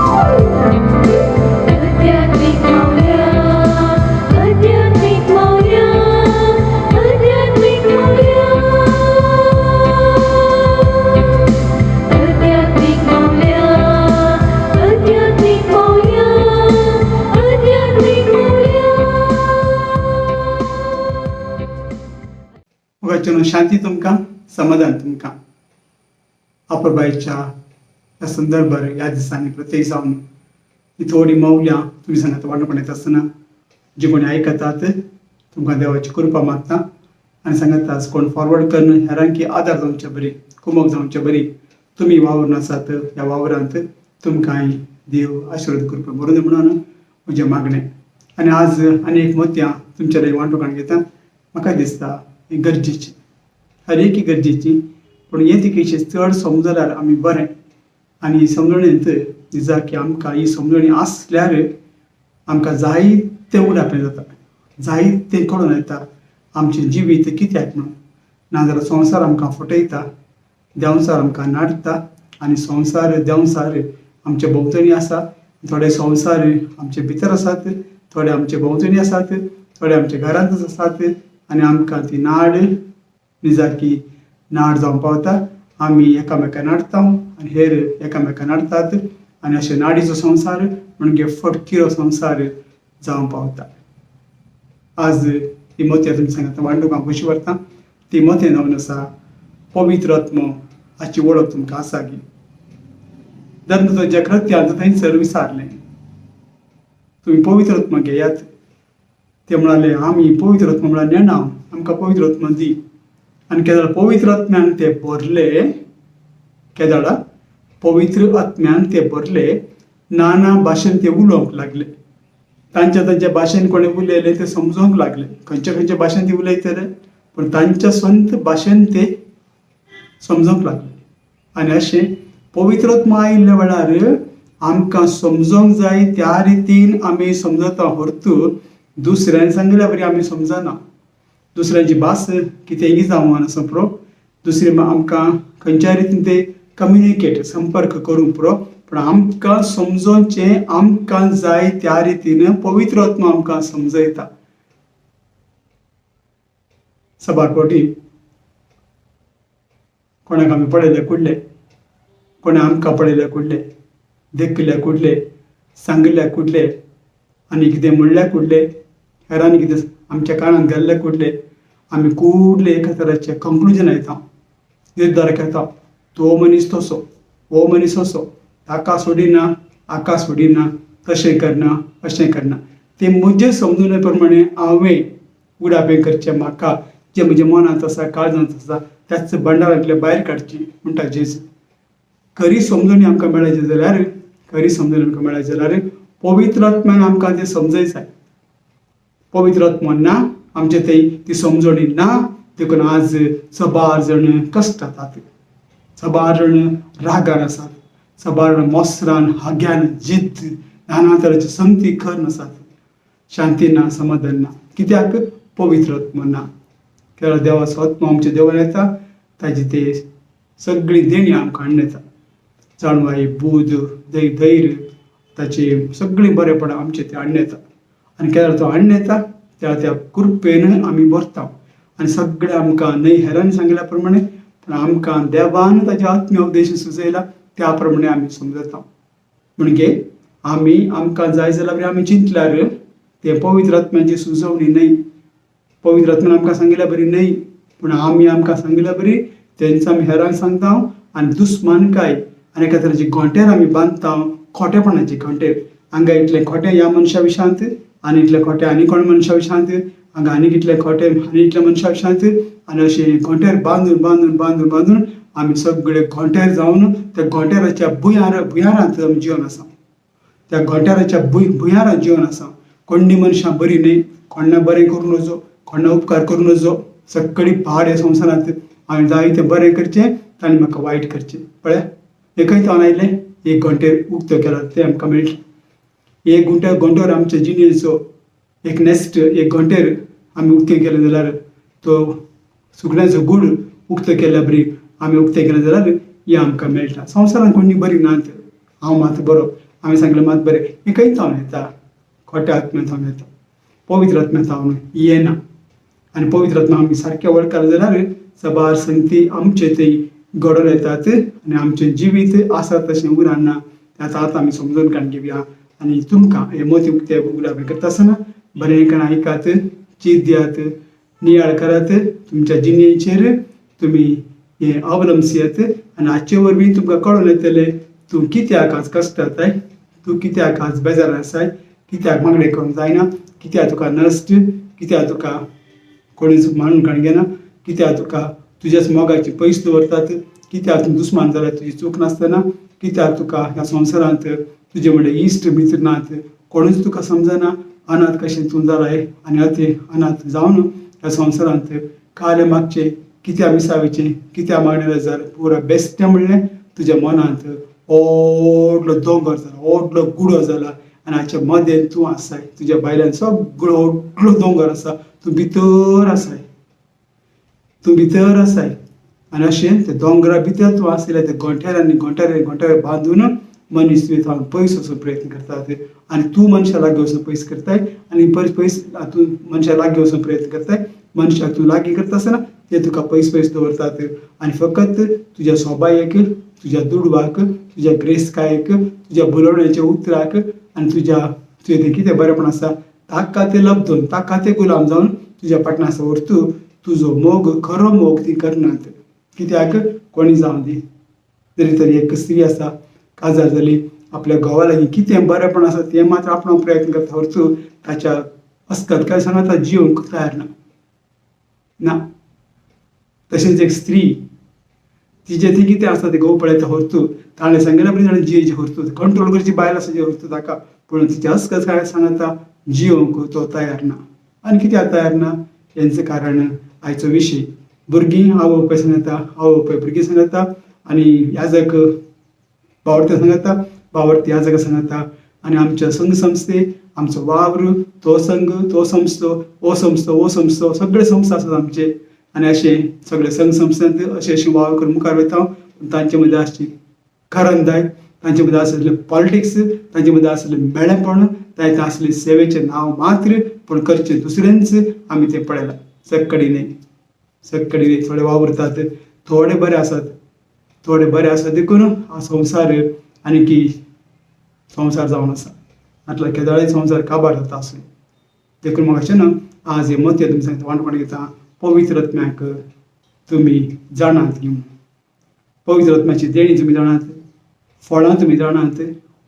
आध्यात्मिक मावल्या, आध्यात्मिक मावल्या, आध्यात्मिक मावल्या, आध्यात्मिक मावल्या, आध्यात्मिक मावल्या, आध्यात्मिक मावल्या. मुखाचें शांती तुमकां, समाधान तुमकां. अपुरबायेच्या ह्या संदर्भार ह्या दिसांनी प्रत्येक जावन ही थोडी मौल्यां तुमी सांगात वांटपण येता आसतना जे कोणी आयकतात तुमकां देवाची कृपा मागता आनी सांगता कोण फॉरवर्ड करून हेरांकी आदार जावचे बरी, कुमक जावचे बरी तुमी वावरून आसात. ह्या वावरांत तुमकांय देव आशिर्वाद कृपा बरोवन म्हणून म्हजें मागणें. आनी आज आनी एक मोतयां तुमच्या लागीं वांटूंक घेता. म्हाका दिसता ही गरजेची, हर एक गरजेची, पूण हे तिकेचे चड समजल्यार आमी बरें. आनी ही समजणेंत दिसा की आमकां ही समजणी आसल्यार आमकां जायतें उलोवप जाता, जायतें कळून येता आमचें जिवीत कित्याक म्हणून. नाजाल्यार संवसार आमकां फटयता, देंवचार आमकां नाडटा आनी संवसार देंवचार आमच्या भोंवतणी आसा. थोडे संवसार आमचे भितर आसात, थोडे आमचे भोंवतणी आसात, थोडे आमच्या घरांतच आसात आनी आमकां ती नाड निजाकी नाड जावंक पावता. आमी एकामेकां नाडटा आनी हेर एकामेकां नाडटात आनी अशें नाडीचो संवसार म्हणजे फटकिरो संवसार जावंक पावता. आज ती मोतयां तुमी सांगता वांटूंक हांव खुशी व्हरता. ती मोतयां जावन आसा पवित्र आत्मो हाची वळख तुमकां आसा की धर्मज्या कृत्यांत थंयसर विचारलें, तुमी पवित्र आत्मा घेयात. ते म्हणाले आमी पवित्र आत्मा म्हळ्यार नेणा, आमकां पवित्र आत्मा दी. आनी केदळा पवित्र आत्म्यान ते भरले, केदळा पवित्र आत्म्यान ते भरले, नाना भाशेन ते उलोवंक लागले. तांच्या तांच्या भाशेन कोणें उलयलें तें समजोंक लागले. खंयच्या खंयच्या भाशेन ते उलयतले, पूण तांच्या स्वंत भाशेन ते समजोंक लागले. आनी अशें पवित्र आत्मा आयिल्ल्या वेळार आमकां समजोंक जाय त्या रितीन आमी समजता व्हरतू दुसऱ्यान सांगिल्ल्या बरी आमी समजना. दुसऱ्यांची भास कितेंय जावं आसा पुरो, दुसरी आमकां खंयच्या रितीन ते कम्युनिकेट संपर्क करूंक पुरो, पूण आमकां समजोवचें आमकां जाय त्या रितीन पवित्र आत्मा आमकां समजयता. सबार फावटी कोणाक आमी पळयले कुडले, कोणें आमकां पळयले कुडले, देखले कुडले, सांगिल्ले कुडले आनी कितें म्हणल्यार कुडले, हेरांनी कितें आमच्या कानांत घाल्ले कुडले, आमी कुडले एका तराचे कंक्लुजन येता, निर्धार घेता, तो मनीस तसो, हो मनीस असो, ताका सोडिना, हाका सोडिना, तशें करना, अशें करना. ते म्हजे समजुणे प्रमाणे हांवें उडापें करचें, म्हाका जें म्हज्या मनांत आसा, काळजांत आसा त्याच भांडारांतले भायर काडचें म्हणटा जेजू. खरी समजणी आमकां मेळची जाल्यार, खरी समजणी आमकां मेळची जाल्यार पवित्र आत्म्यान आमकां तें समजय जाय. पवित्र आत्मा ना आमचे थंय ती समजणी ना, देखून आज सबार जण कश्टातात, सबार जण रागार आसात, सबार जाण मोसरान, हाग्यान, जिद्द, नाना तरेचे संगती करून आसात. शांती ना, समाधान ना. कित्याक? पवित्र आत्मा ना. केन्ना देवाचो आत्मा आमच्या देवान येता, ताजी ते सगळी देणी आमकां हाडून येता. जाणवाय, बूद, धैर्य, ताची सगळीं बरेपणां आमचे ते हाडून येता. आनी केन्ना तो हाडून येता त्या त्या कृपेन आमी भरता आनी सगळें आमकां न्हय हेरांनी सांगिल्ल्या प्रमाणे, पूण आमकां देवान ताच्या आत्म्य उपदेश सुचयला त्या प्रमाणे आमी समजता. म्हणजे आमी आमकां जाय जाल्यार आमी चिंतल्यार तें पवित्र आत्म्याची सुचोवणी न्हय, पवित्र आत्म्यान आमकां सांगिल्ल्या बरी न्हय, पूण आमी आमकां सांगिल्ल्या बरी तेंच आमी हेरांक सांगता आनी दुस्मानकाय आनी एका तरेची घोंटेर आमी बांदता, खोटेपणाची घोंटेर. हांगा इतलें खोटें ह्या मनशा विशांत आनी इतलें खोटें आनी कोण मनशा विशांत, हांगा आनी इतलें खोटें आनी इतल्या मनशा विशांत, आनी अशें घोंटेर बांदून बांदून बांदून बांदून आमी सगळे घोंटेर जावन त्या घोंटेराच्या भुंयारांत आमी जिवन आसा. त्या घोंटेराच्या भुंयारांत जिवन आसा. कोण्णी मनशां बरी न्हय, कोण्णा बरें करूं नजो, कोण्णा उपकार करूं नजो, सगळी पाड ह्या संवसारांत. हांवें जाय तें बरें करचें, ताणें म्हाका वायट करचें. पळय हें खंय थावन आयलें? एक घोंटेर उक्तो केला तें आमकां मेळटलें. एक घोंटेर आमच्या जिणेचो एक नेस्ट, एक घोंटेर आमी उक्तें केलें जाल्यार तो सुकण्याचो गूड उक्तो केल्या बरी आमी उक्तें केलें जाल्यार हें आमकां मेळटा. संवसारांत कोणी बरी नात, हांव मात बरो. हांवें सांगलें मात बरें, हें खंय जावन येता? खोट्या आत्म्यान जावन येता, पवित्र आत्म्या जावन येना. आनी पवित्र आत्मा आमी सारकें वळखले जाल्यार सबार संगती आमचे थंय घडोवन येतात आनी आमचें जिवीत आसा तशें उरना. आतां आतां आमी समजून काडून घेवया. आनी तुमकां हे मोती उक्ते उगडापे करता आसतना बरें करून आयकात, चीत दियात, नियाळ करात, तुमच्या जिणेचेर तुमी हें अवलंबसियात आनी हाचे वरवीं तुमकां कळोन येतलें तूं कित्याक आज कश्टाताय, तूं कित्याक आज बेजार आसाय, कित्याक मागणें करूंक जायना, कित्याक तुका नश्ट, कित्याक तुका कोणीच मानून काडून घेना, कित्याक तुका तुज्याच मोगाची पयस दवरतात, कित्याक तूं दुस्मान जाल्यार तुजी चूक नासतना, कित्याक तुका ह्या संवसारांत तुजे म्हणले इश्ट मित्र नात, कोणूच तुका समजना, अनाथ कशें तूं जालाय आनी अते अनाथ जावन ह्या संवसारांत काले मागचें, कित्या मिसावेचें, कित्या मागणें जाल्यार पुरा बेश्टें म्हणलें तुज्या मनांत व्हडलो दोंगर जाला, व्हडलो गुडो जाला आनी हाच्या मदें तूं आसाय. तुज्या भायल्यान सगळो व्हडलो दोंगर आसा, तूं भितर आसाय, तूं भितर आसाय. आनी अशें ते दोंगरा भितर तूं आशिल्ल्या ते गोंठ्यारांनी गोंठ्यारांनी गोंठ्यार बांदून मनीस तुवें थावन पयस वचूंक प्रयत्न करतात आनी तूं मनशा लागीं वचून पयस करताय आनी पयस पयस तूं मनशा लागीं वचूंक प्रयत्न करताय. मनशाक तूं लागीं करता आसतना ते तुका पयस पयस दवरतात आनी फकत तुज्या सोबायेक, तुज्या दुडवाक, तुज्या ग्रेसकायेक, तुज्या बोलोवण्याच्या उतराक आनी तुज्या तुजें तें कितें बरेंपण आसा ताका ते लब्दून, ताका ते गुलाम जावन तुज्या फाटल्यान आसा. व्हरतू तुजो मोग, खरो मोग ती करनात. कित्याक कोणी जावं दी, जरी तरी एक स्त्री आसा, काजार जाली, आपल्या घोवा लागीं कितें बरेंपण आसा तें मात्र आपणाक प्रयत्न करता, व्हरतू ताच्या अस्कत काय सांगता जिवंक तयार ना ना. तशेंच एक स्त्री तिजें तें कितें आसा तें घोव पळयता, व्हरतू ताणें सांगिल्ल्या परी ताणें जियेची, व्हरतू कंट्रोल करची बायल आसा जी व्हरतू ताका, पूण तिच्या अस्कत काय सांगता जिवंक तो तयार ना. आनी कित्याक तयार ना हेंच कारण आयचो विशय. भुरगीं आवय बापाय सांगता, आवय बापाय भुरगीं सांगता आनी याजक बावडते सांगता, बावडते याजक सांगता आनी आमच्या संघ संस्थे आमचो वावर तो संघ तो संस्थो हो संस्थो हो संस्थो सगळे संस्था आसात आमचे. आनी अशें सगळे संघ संस्थेंत अशें अशें वावर करून मुखार वयता. पूण तांचे मदीं आसची करंदाय, तांचे मदीं आसलें पॉलिटिक्स, तांचे मदीं आसलें मेळेपण, तांचे आसलें सेवेचें नांव मात्र, पूण करचें दुसरेंच आमी तें पळयलां. सक्कडी न्हय, सक्कडी न्हय, थोडे वावुरतात, थोडे बरे आसात, थोडे बरे आसात देखून हा संवसार आनी की संवसार जावन आसा. म्हटल्यार केदोळाय संवसार काबार जाता आसलो. देखून म्हाका अशें ना आज हें मत तुमी सांगता वांटपण घेता. पवित्र आत्म्याक तुमी जाणात न्ही, पवित्र आत्म्याची देणी तुमी जाणात, फळां तुमी जाणात,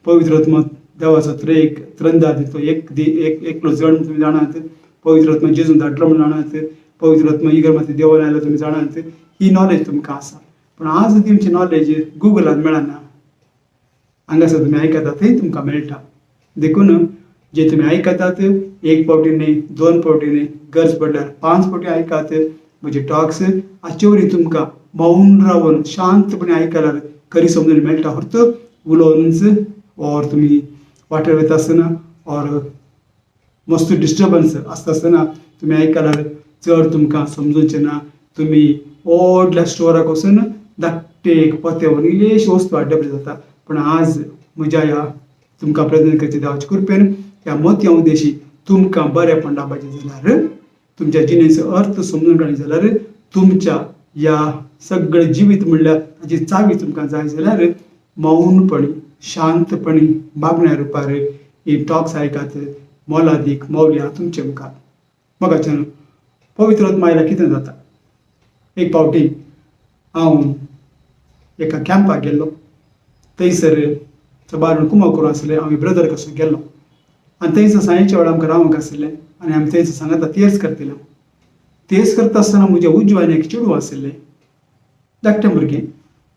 पवित्र आत्मा देवाचो त्रेक त्रिंदा तो एक एक एकलो जण तुमी जाणात, पवित्र आत्मा जेजून धाडलो म्हण जाणात, पवित्र आत्मा इगर माती देवान आयलो तुमी जाणात. ही नॉलेज तुमकां आसा. पूण आज तुमची नॉलेज गुगलान मेळना, हांगासर तुमी आयकतात थंय तुमकां मेळटा. देखून जे तुमी आयकतात एक फावटी न्हय, दोन फावटी न्हय, गरज पडल्यार 5 फावटी आयकात म्हजे टॉक्स. हाचे वरवीं तुमकां मौन रावन शांतपणे आयकल्यार खरी समजून मेळटा. फक्त उलोवनच ऑर तुमी वाटेर वयता आसतना ऑर मस्त डिस्टर्बन्स आसता आसतना तुमी आयकल्यार चड तुमकां समजूचें ना. तुमी व्हडल्या स्टोराक वचून धाकटे एक पोतेवन इल्लेशी वस्तू हाडल्या बरी जाता. पूण आज म्हज्या ह्या तुमकां प्रेजेंट करचे देवाचे कृपेन ह्या मोतयां उद्देशी तुमकां बरेंपण लाबाचें जाल्यार, तुमच्या जिणेचो अर्थ समजून काडली जाल्यार, तुमच्या ह्या सगळें जिवीत म्हणल्यार ताची चावी तुमकां जाय जाल्यार मौनपणी शांतपणी मागण्या रुपार ही टॉक्स आयकात. मोलादीक मौल्या तुमचे मुखार. मोगाच्यान पवित्र आत्मा आयल्यार कितें जाता? एक फावटी हांव एका कॅम्पाक गेल्लो. थंयसर सबार कुमो करून आसले. हांव ब्रदर कसो गेल्लो आनी थंयसर सांजेच्या वेळार आमकां रावंक आशिल्लें आनी आमी थंयसर सांगाता तेर्स करताले. तेर्स करता आसतना म्हज्या उजव्यान एक चेडूं आशिल्लें, धाकटें भुरगें,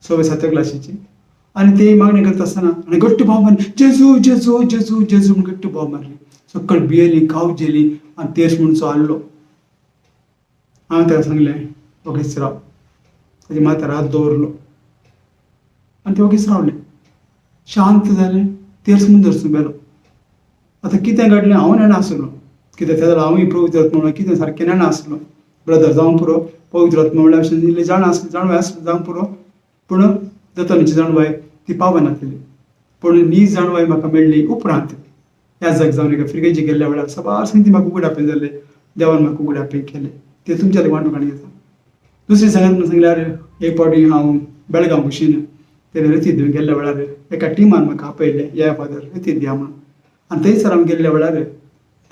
सवे सातव्या क्लासीचें. आनी ते मागणी करता आसतना आनी घट्ट भाव मारली, जेजू जेजू जेजू जेजू म्हूण घट्ट भाव मारली. सकयल भियेली, कावजेली आनी तेर्स म्हूण चाललो. हांवें ताका सांगलें ओगीच राव. ताच्या माथ्यार हात दवरलो आनी तें ओगीच रावलें, शांत जालें. तेर्स म्हूण दर्सून गेलो. आतां कितें घडलें हांव नेणा आसलो, कित्याक त्या जाल्यार हांवूय पवित्र आत्मा म्हणल्यार कितें सारकें नेणा आसलो. ब्रदर जावंक पुरो, पवित्र आत्मा म्हणल्यार अशें इल्लें जाणा आसलें, जाणवाय आसली जावंक पुरो, पूण दोतोराची जाणवाय ती पावनासली. पूण नी जाणवाय म्हाका मेळ्ळी उपरांत याजक जावन एका फिरगेजी गेल्ल्या वेळार साबार संगती म्हाका उगडापें जालें. देवान म्हाका उगडापें केलें तें तुमच्या लागीं वांटूंक घेता. दुसरी सांगत म्हणून सांगल्यार एक फावटी हांव बेळगांव भशेन ते रेतीद दिवंक गेल्ल्या वेळार एका टिमान म्हाका आपयलें, या फादर रेतीद दिया म्हणून. आनी थंयसर हांव गेल्ल्या वेळार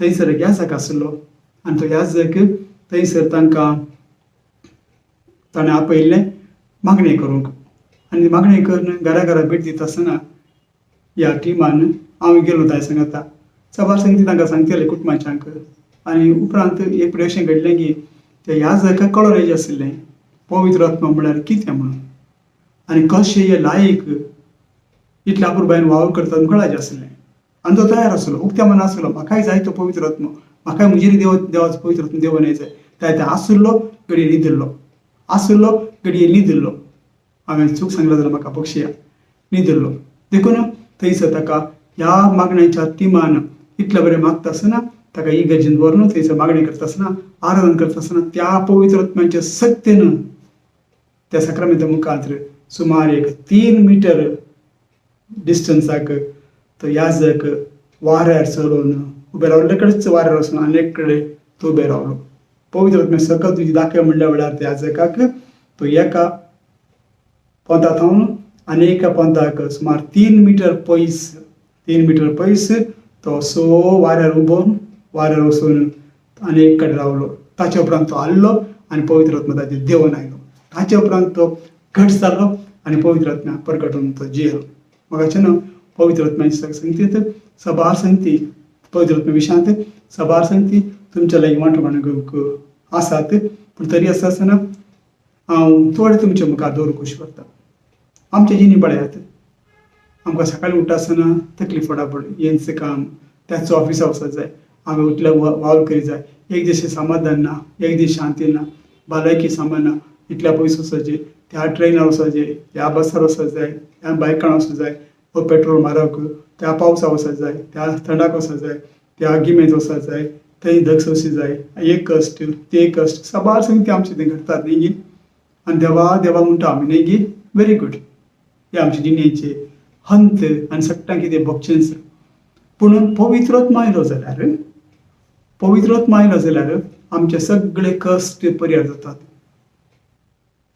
थंयसर एक याजक आशिल्लो आनी तो याजक थंयसर तांकां ताणें आपयल्लें मागणें करूंक. आनी मागणें करून घरा घरा भेट दिता आसतना ह्या टिमान हांव गेलो तांचे सांगाता. साबार संगती तांकां सांगताले कुटुंबाच्यांक. आनी उपरांत एक फावटी अशें घडलें की त्या याजकाक कळोन येयचें आशिल्लें पवित्र आत्मा म्हळ्यार कितें म्हणून आनी कशें हे लायक इतल्या अपुरबायेन वावर करतात म्हूण कळाचें आशिल्लें. आनी तो तयार आसलो, उक्त्या मनान आसलो, म्हाकाय जाय तो पवित्र आत्मो, म्हाकाय म्हजेर देव देवाचो पवित्र आत्मो देवून येय जाय. ताय थंय आसलो घडये न्हिदिल्लो, आसलो घडये न्हिदिल्लो. हांवें चूक सांगल्या जाल्यार म्हाका बक्षया. न्हिदिल्लो. देखून थंयसर ताका ह्या मागण्याच्या तिमान इतलें बरें मागता आसतना ताका इगर्जेंत व्हरून थंयसर मागणें करता आसतना, आराधन करता आसतना त्या पवित्र आत्म्याच्या सक्तीन त्या साक्रामेंता मुखार सुमार एक 3 मिटर डिस्टन्साक तो याजक वाऱ्यार चलोवन उबे रावले कडेच वाऱ्यार वचून आनी एक कडेन तो उबे रावलो. पवित्र आत्म्या सकल तुजी दाखय म्हणल्या वेळार त्या याजकाक तो एका पोंता थावन आनी एका पोंताक सुमार 3 मिटर पयस, 3 मिटर पयस तो असो वाऱ्यार उबोवन वाऱ्यार वचून आनी एक कडेन रावलो. ताच्या उपरांत तो हाल्लो आनी पवित्र आत्मा ताचेर देंवन आयलो. ताच्या उपरांत तो घट जालो आनी पवित्र आत्म्या परगटून तो जियेलो. म्हाका न्हू पवित्र आत्म्याच्या संगतींत सबार संगती, पवित्र आत्म्या विशयांत सबार संगती तुमच्या लागीं वांटूंक आसात. पूण तरी आसता आसतना हांव थोडे तुमच्या मुखार दवरूंक कशी व्हरता. आमचे जिणी पळयात, आमकां सकाळीं उठ्ठा आसतना तकली फोडाफोड, हेंच काम त्याच ऑफिसा वचत जाय, हांवें उठल्या वावर करी जाय, एक दीस समाधान ना, एक दीस शांती ना, भलायकी सामान ना, इतल्या पयस वचपाचें, त्या ट्रेनार वचपाचें, ह्या बसार वचपाक जाय, ह्या बायकान वचपाक जाय, हो पेट्रोल म्हारग, त्या पावसा वचपाक जाय, त्या थंडाक वचपाक जाय, त्या गिमेंत वचपाक जाय, थंय धग सोंशी जाय, हे कश्ट ते कश्ट साबार संगती आमचे थंय घडटात न्ही गी. आनी देवा देवा म्हणटा आमी न्ही गी. Very good. हे आमचे जिणेचे हंत आनी सगळ्यांक कितें भोगचेंच. पूण पवित्र आत्मा आयलो जाल्यार, पवित्र आत्मा आयलो जाल्यार आमचे सगळे कश्ट पर्यार जातात,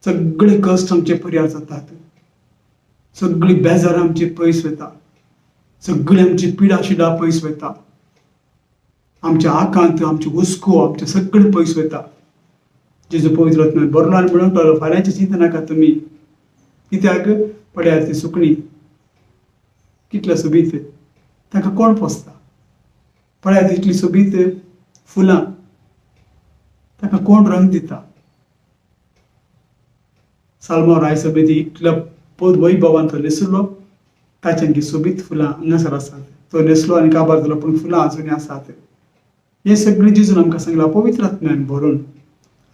सगळे कश्ट आमचे पर्यार जातात, सगळी बेजार आमची पयस वता, सगळी आमची पिडा शिडा पयस वता, आमच्या आकांत, आमचे हुस्को, आमचे सगळे पयस वता. जेजू पवित्र आत्म्यान भरलो आनी म्हणूंक लागलो, फाल्यांचें चिंता नाका तुमी, कित्याक पळयात ती सुकणीं कितल्या सोबीत, ताका कोण पोसता, पळयात इतली सोबीत फुलां, ताका कोण रंग दिता. सालमांव राय सभेंत इतल्या पद वैभवान तो न्हेसलो, ताच्यानकी सोबीत फुलां हांगासर आसात. तो न्हेसलो आनी काबार जालो, पूण फुलां आजुनूय आसात. हें सगळें जेजून आमकां सांगलां पवित्र आत्म्यान भरून.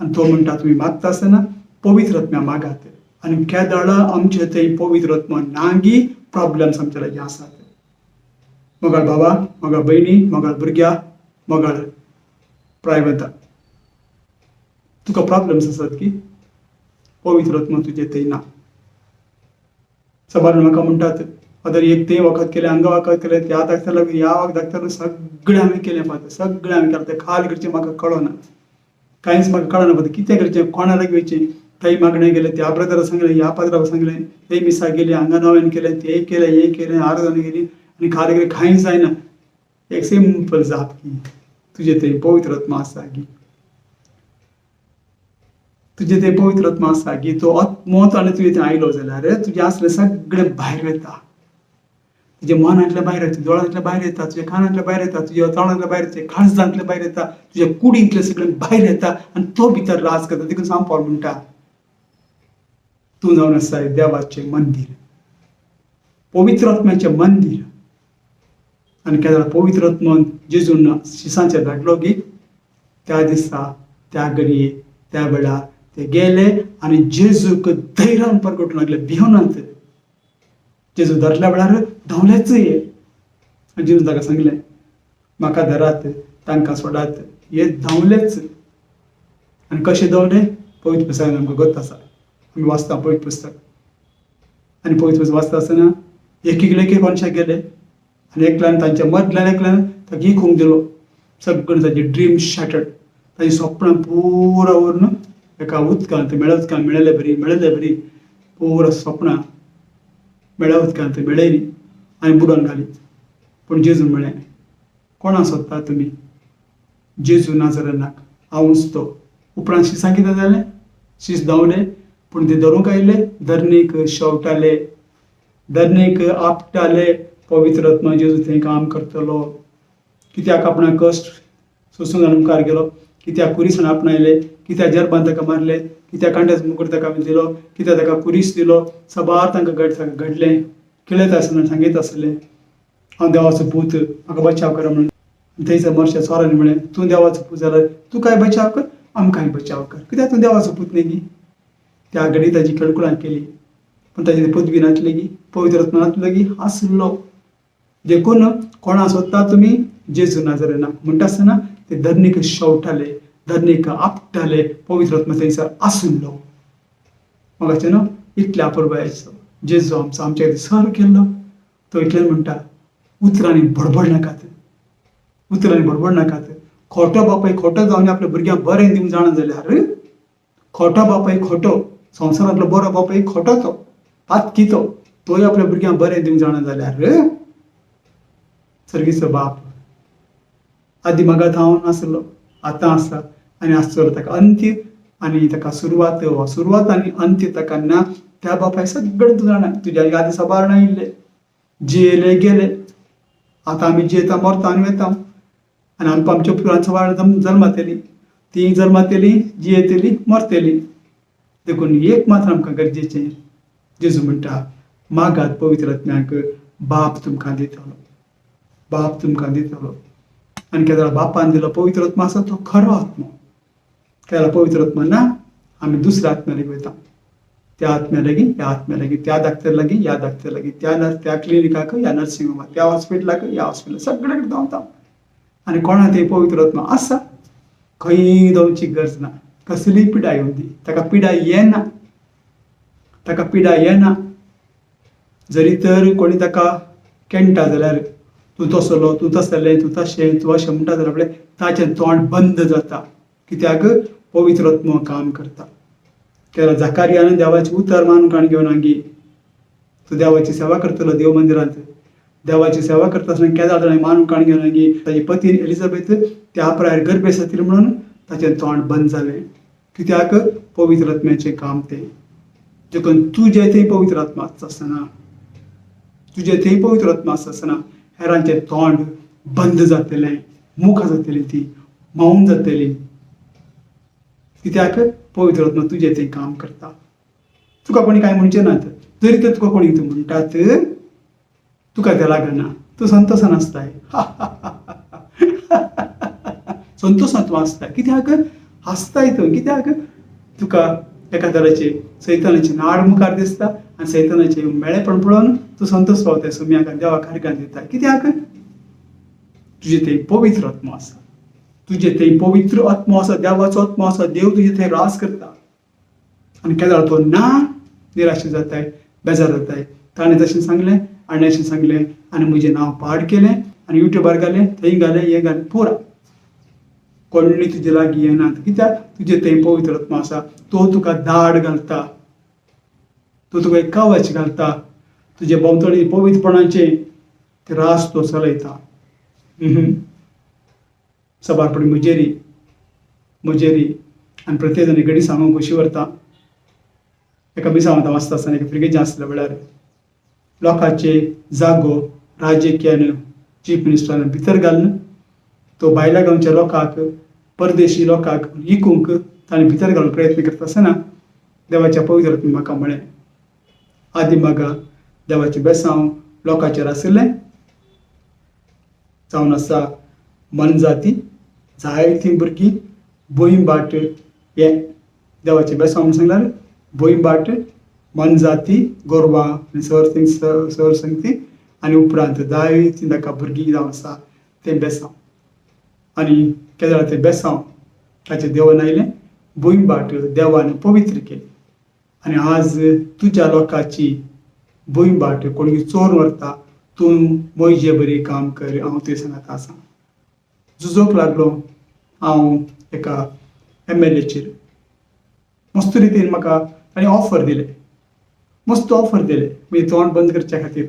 आनी तो म्हणटा तुमी मागता आसतना पवित्र आत्म्या मागात. आनी केदळा आमचे थंय पवित्र आत्मा नागी प्रॉब्लम्स आमच्या लागीं आसात. मोगाळ बाबा, मोगाळ भयणी, मोगाळ भुरग्या, मोगाळ प्रायवता, तुका प्रॉब्लम्स आसात की पवित्र आत्मा तुजे थंय ना. साबार म्हाका म्हणटात फादर एक तें वखद केलें, हांगा वखद केलें, त्या डॉक्टराक ह्या डॉक्टराक, सगळें हांवें केलें फादर, सगळें हांवें केलें. तें खाल करचें म्हाका कळना, कांयच म्हाका कळना फादर, कितें करचें, कोणा लागीं वयचें. थंय मागणें गेलें, त्या ब्रदराक सांगलें, ह्या पाद्राक सांगलें, थंय मिसाक गेली, हांगा नोवेन केलें, तें केलें, हें केलें, आराधना केली आनी खाल गेलें, कांय जायना. एक सिंपल जाप की तुजें थंय पवित्र आत्मा आसा की तुजें थंय पवित्र आत्मा आसा की तो आत्मोच आनी तुजें थंय आयलो जाल्यार तुजें आसलें सगळें भायर वता, तुज्या मनांतल्या भायर येता, दोळ्यांतल्या भायर येता, तुज्या कानांतल्या भायर येता, तुज्या तोंडांतल्या भायर येता, काळजांतल्या भायर येता, तुज्या कुडींतलें सगळें भायर येता आनी तो भितर राज करता. देखून सांत पावल म्हणटा तूं जावन आसा देवाचें मंदीर, पवित्र आत्म्याचें मंदीर. आनी केन्ना पवित्र आत्मन जेजून शिसांचेर धाडलो की त्या दिसा त्या घडये त्या वेळार ते गेले आनी जेजूक धैर्यान परगटूंक लागले, भिवनात. जेजू धरल्या वेळार धांवलेच हे. आनी जेजून ताका सांगलें म्हाका धरात, तांकां सोडात. हे धांवलेच. आनी कशे धांवले पवित्र पुस्तकान आमकां गत आसा. आमी वाचता पवित्र पुस्तक आनी पवित्र पुस्तक वाचता आसतना एक एकले एक कोनशाक गेले आनी एकल्यान तांच्या मदल्यान एकल्यान ताका इकूंक दिलो. सगळें ताची ड्रीम शॅटर्ड, ताची सपनां पुरा व्हरून एका उदकांत मेळ्या उदकांत मेळिल्ले बरी मेळिल्ले बरी पुरा सपनां मेळ्या उदकांत मेळयली आनी बुडोवन घाली. पूण जेजून म्हळें, कोणा सोदता तुमी? जेजू नाजरनाक, हांवूच तो. उपरांत शिसां कितें जालें? शीस धांवले, पूण ते धरूंक आयले, धरणीक शेवटाले, धरणीक आपटाले. पवित्र आत्मा जेजू थंय काम करतलो. कित्याक आपणाक कश्ट सोसूंक जाण मुखार गेलो? कित्याक कुरीसान आपणायले? कित्याक जरबान ताका मारले? कित्याक कांट्याचो मुकुट ताका दिलो? कित्याक ताका कुरीस दिलो? सबार तांकां घडलें. खेळयता आसतना सांगीत आसले, हांव देवाचो पूत, म्हाका बचाव कर म्हणून. थंयसर मरच्या चोरांनी म्हळें, तूं देवाचो पूत जाल्यार तूं काय बचाव कर, आमकांय बचाव कर, कित्याक तूं देवाचो पूत न्ही गी? त्या घडी ताजी कळकुळां केली, पूण ताजी पदवी नासली गी, पवित्र आत्मा नासलो गी, आसलो. देखून कोणा सोदता तुमी? जेजू नाजरेनाक म्हणटा आसतना ते धरणीक शेवटाले, धरणीक आपटाले. पवित्र आत्मा थंयसर आसलो. म्हाका न्हू इतल्या अपुरबायेचो जेजू आमचो आमच्या खातीर सर केल्लो. तो इतल्यान म्हणटा, उतरांनी बडबड नाकात, उतरांनी बडबड नाकात. खोटो बापाय खोटो जावन आपल्या भुरग्यांक बरें दिवंक जाणा जाल्यार, खोटो बापाय खोटो, संवसारांतलो बरो बापाय खोटो, तो पातकी, तो तोय आपल्या भुरग्यांक बरें दिवंक जाणा जाल्यार सर्गीचो बाप आदी मागात हांव नासलो, आतां आसा आनी आसतलो. ताका अंत्य आनी ताका सुरवात, वा सुरवात आनी अंत्य ताका ना. त्या बापाय सगळें तूं जाणा. तुज्या आदी साबार आयिल्ले, जियेले गेले. आतां आमी जियेता, मरता आनी वता आनी आमकां आमच्या पुरान सवार जल्मातली, ती जल्मातली, जियेतली, मरतली. देखून एक मात्र आमकां गरजेचें, जेजू म्हणटा, मागात पवित्र आत्म्याक, बाप तुमकां दितलो, बाप तुमकां दितलो. आनी केदळा बापान दिलो पवित्र आत्मा आसा तो खरो आत्मो. केदळा पवित्र आत्मा ना, आमी दुसऱ्या आत्म्या लागीं वयता, त्या आत्म्या लागीं, ह्या आत्म्या लागीं, त्या डाक्टर लागीं, ह्या डाक्टर लागीं, त्या नर्स, त्या क्लिनिकाक, ह्या नर्सिंग होमाक, त्या हॉस्पिटलाक, ह्या हॉस्पिटलाक, सगळे कडेन धांवता. आनी कोणा ते पवित्र आत्मा आसा, खंय धांवची गरज ना. कसलीय पिडा येवं दी, ताका पिडा येना, ताका पिडा येना. जरी तर कोणी ताका केणटा जाल्यार, तूं तसलो, तूं तसलें, तूं तशें, तूं अशें म्हणटा जाल्यार आपलें ताचें तोंड बंद जाता. कित्याक? पवित्र आत्मो काम करता. केला जाकारियान देवाचें उतर मानून काण घेवन आंगी तूं देवाची सेवा करतलो देव मंदिरांत. देवाची सेवा करता आसतना केदाळ ताणें मानून काण घेवन आंगी ताजी पतीन एलिझाबेथ त्या प्रायर गर्भेस्त जातली म्हणून ताचें तोंड बंद जालें. कित्याक? पवित्र आत्म्याचें काम तें. देखून तुजें थंय पवित्र आत्मा आसता आसतना, तुजें थंय पवित्र आत्मा आसता आसतना हेरांचें तोंड बंद जातलें, मुखां जातली, ती मौन जातली. कित्याक? पवित्र आत्मा तुजें थंय काम करता. तुका कोणी कांय म्हणचें नात. जरी तर तुका कोणी म्हणटात, तुका तें लागना, तूं संतोशान आसताय, संतोशान तूं आसता. कित्याक हांसताय तूं? कित्याक तुका एका तरेचे सैतानाचे नाड मुखार दिसता आनी सैतानाचे मेळेपण पळोवन तूं संतोष पावताय, सोम्याक देवाक हारगान दिता. कित्याक? तुजे थंय पवित्र आत्मो आसा, तुजे थंय पवित्र आत्मो आसा, देवाचो आत्मो आसा. देव तुजे थंय रास करता. आनी केदाळ तो ना, निराश जाताय, बेजार जाताय. ताणें तशें सांगलें आनी अशें सांगलें आनी म्हजें नांव पाड केलें आनी युट्यूबार घालें, थंय घालें, हें घालें, पुरा कोण्णी तुजे लागीं येनात. कित्याक? तुजे थंय पवित्र आत्मा आसा. तो तुका दाड घालता, तो तुका एक कवच घालता. तुजे भोंवतणी पवित्रपणाचें ते रास तो चलयता. सबारपणी म्हजेरी म्हजेरी आनी प्रत्येक जाण घडी सांगूंक खोशी व्हरता. एका मिसांव आतां वाचता आसतना, एका फ्रिगेज आसल्या वेळार लोकांचे जागो राजकीयान चीफ मिनिस्टरान भितर घालून तो भायल्या गांवच्या लोकांक, परदेशी लोकांक इकूंक ताणें भितर घालूंक प्रयत्न करता आसतना देवाच्या पवित्र आत्म्यान म्हाका म्हळें, आदी मागा देवाचें बेसांव लोकांचेर आशिल्लें जावन आसा मनजाती जायतीं भुरगीं भूंयबाट. हें देवाचें बेसांव म्हूण सांगल्यार भूंयबाट, मनजाती, गोरवां आनी सर सर संगती आनी उपरांत जायतीं ताका भुरगीं जावन आसा तें बेसांव. आनी केदळा तें बेसांव ताचें देवन आयलें, भूंयबाट देवान पवित्र केली आनी आज तुज्या लोकांची भूंय बाट कोणूय चोर व्हरता, तूं म्हजे बरी काम कर, हांव तुजे सांगात आसा. झुजोंक लागलो हांव एका एम एल एचेर. मस्त रितीन म्हाका ताणें ऑफर दिलें, मस्त ऑफर दिलें म्हजें तोंड बंद करच्या खातीर.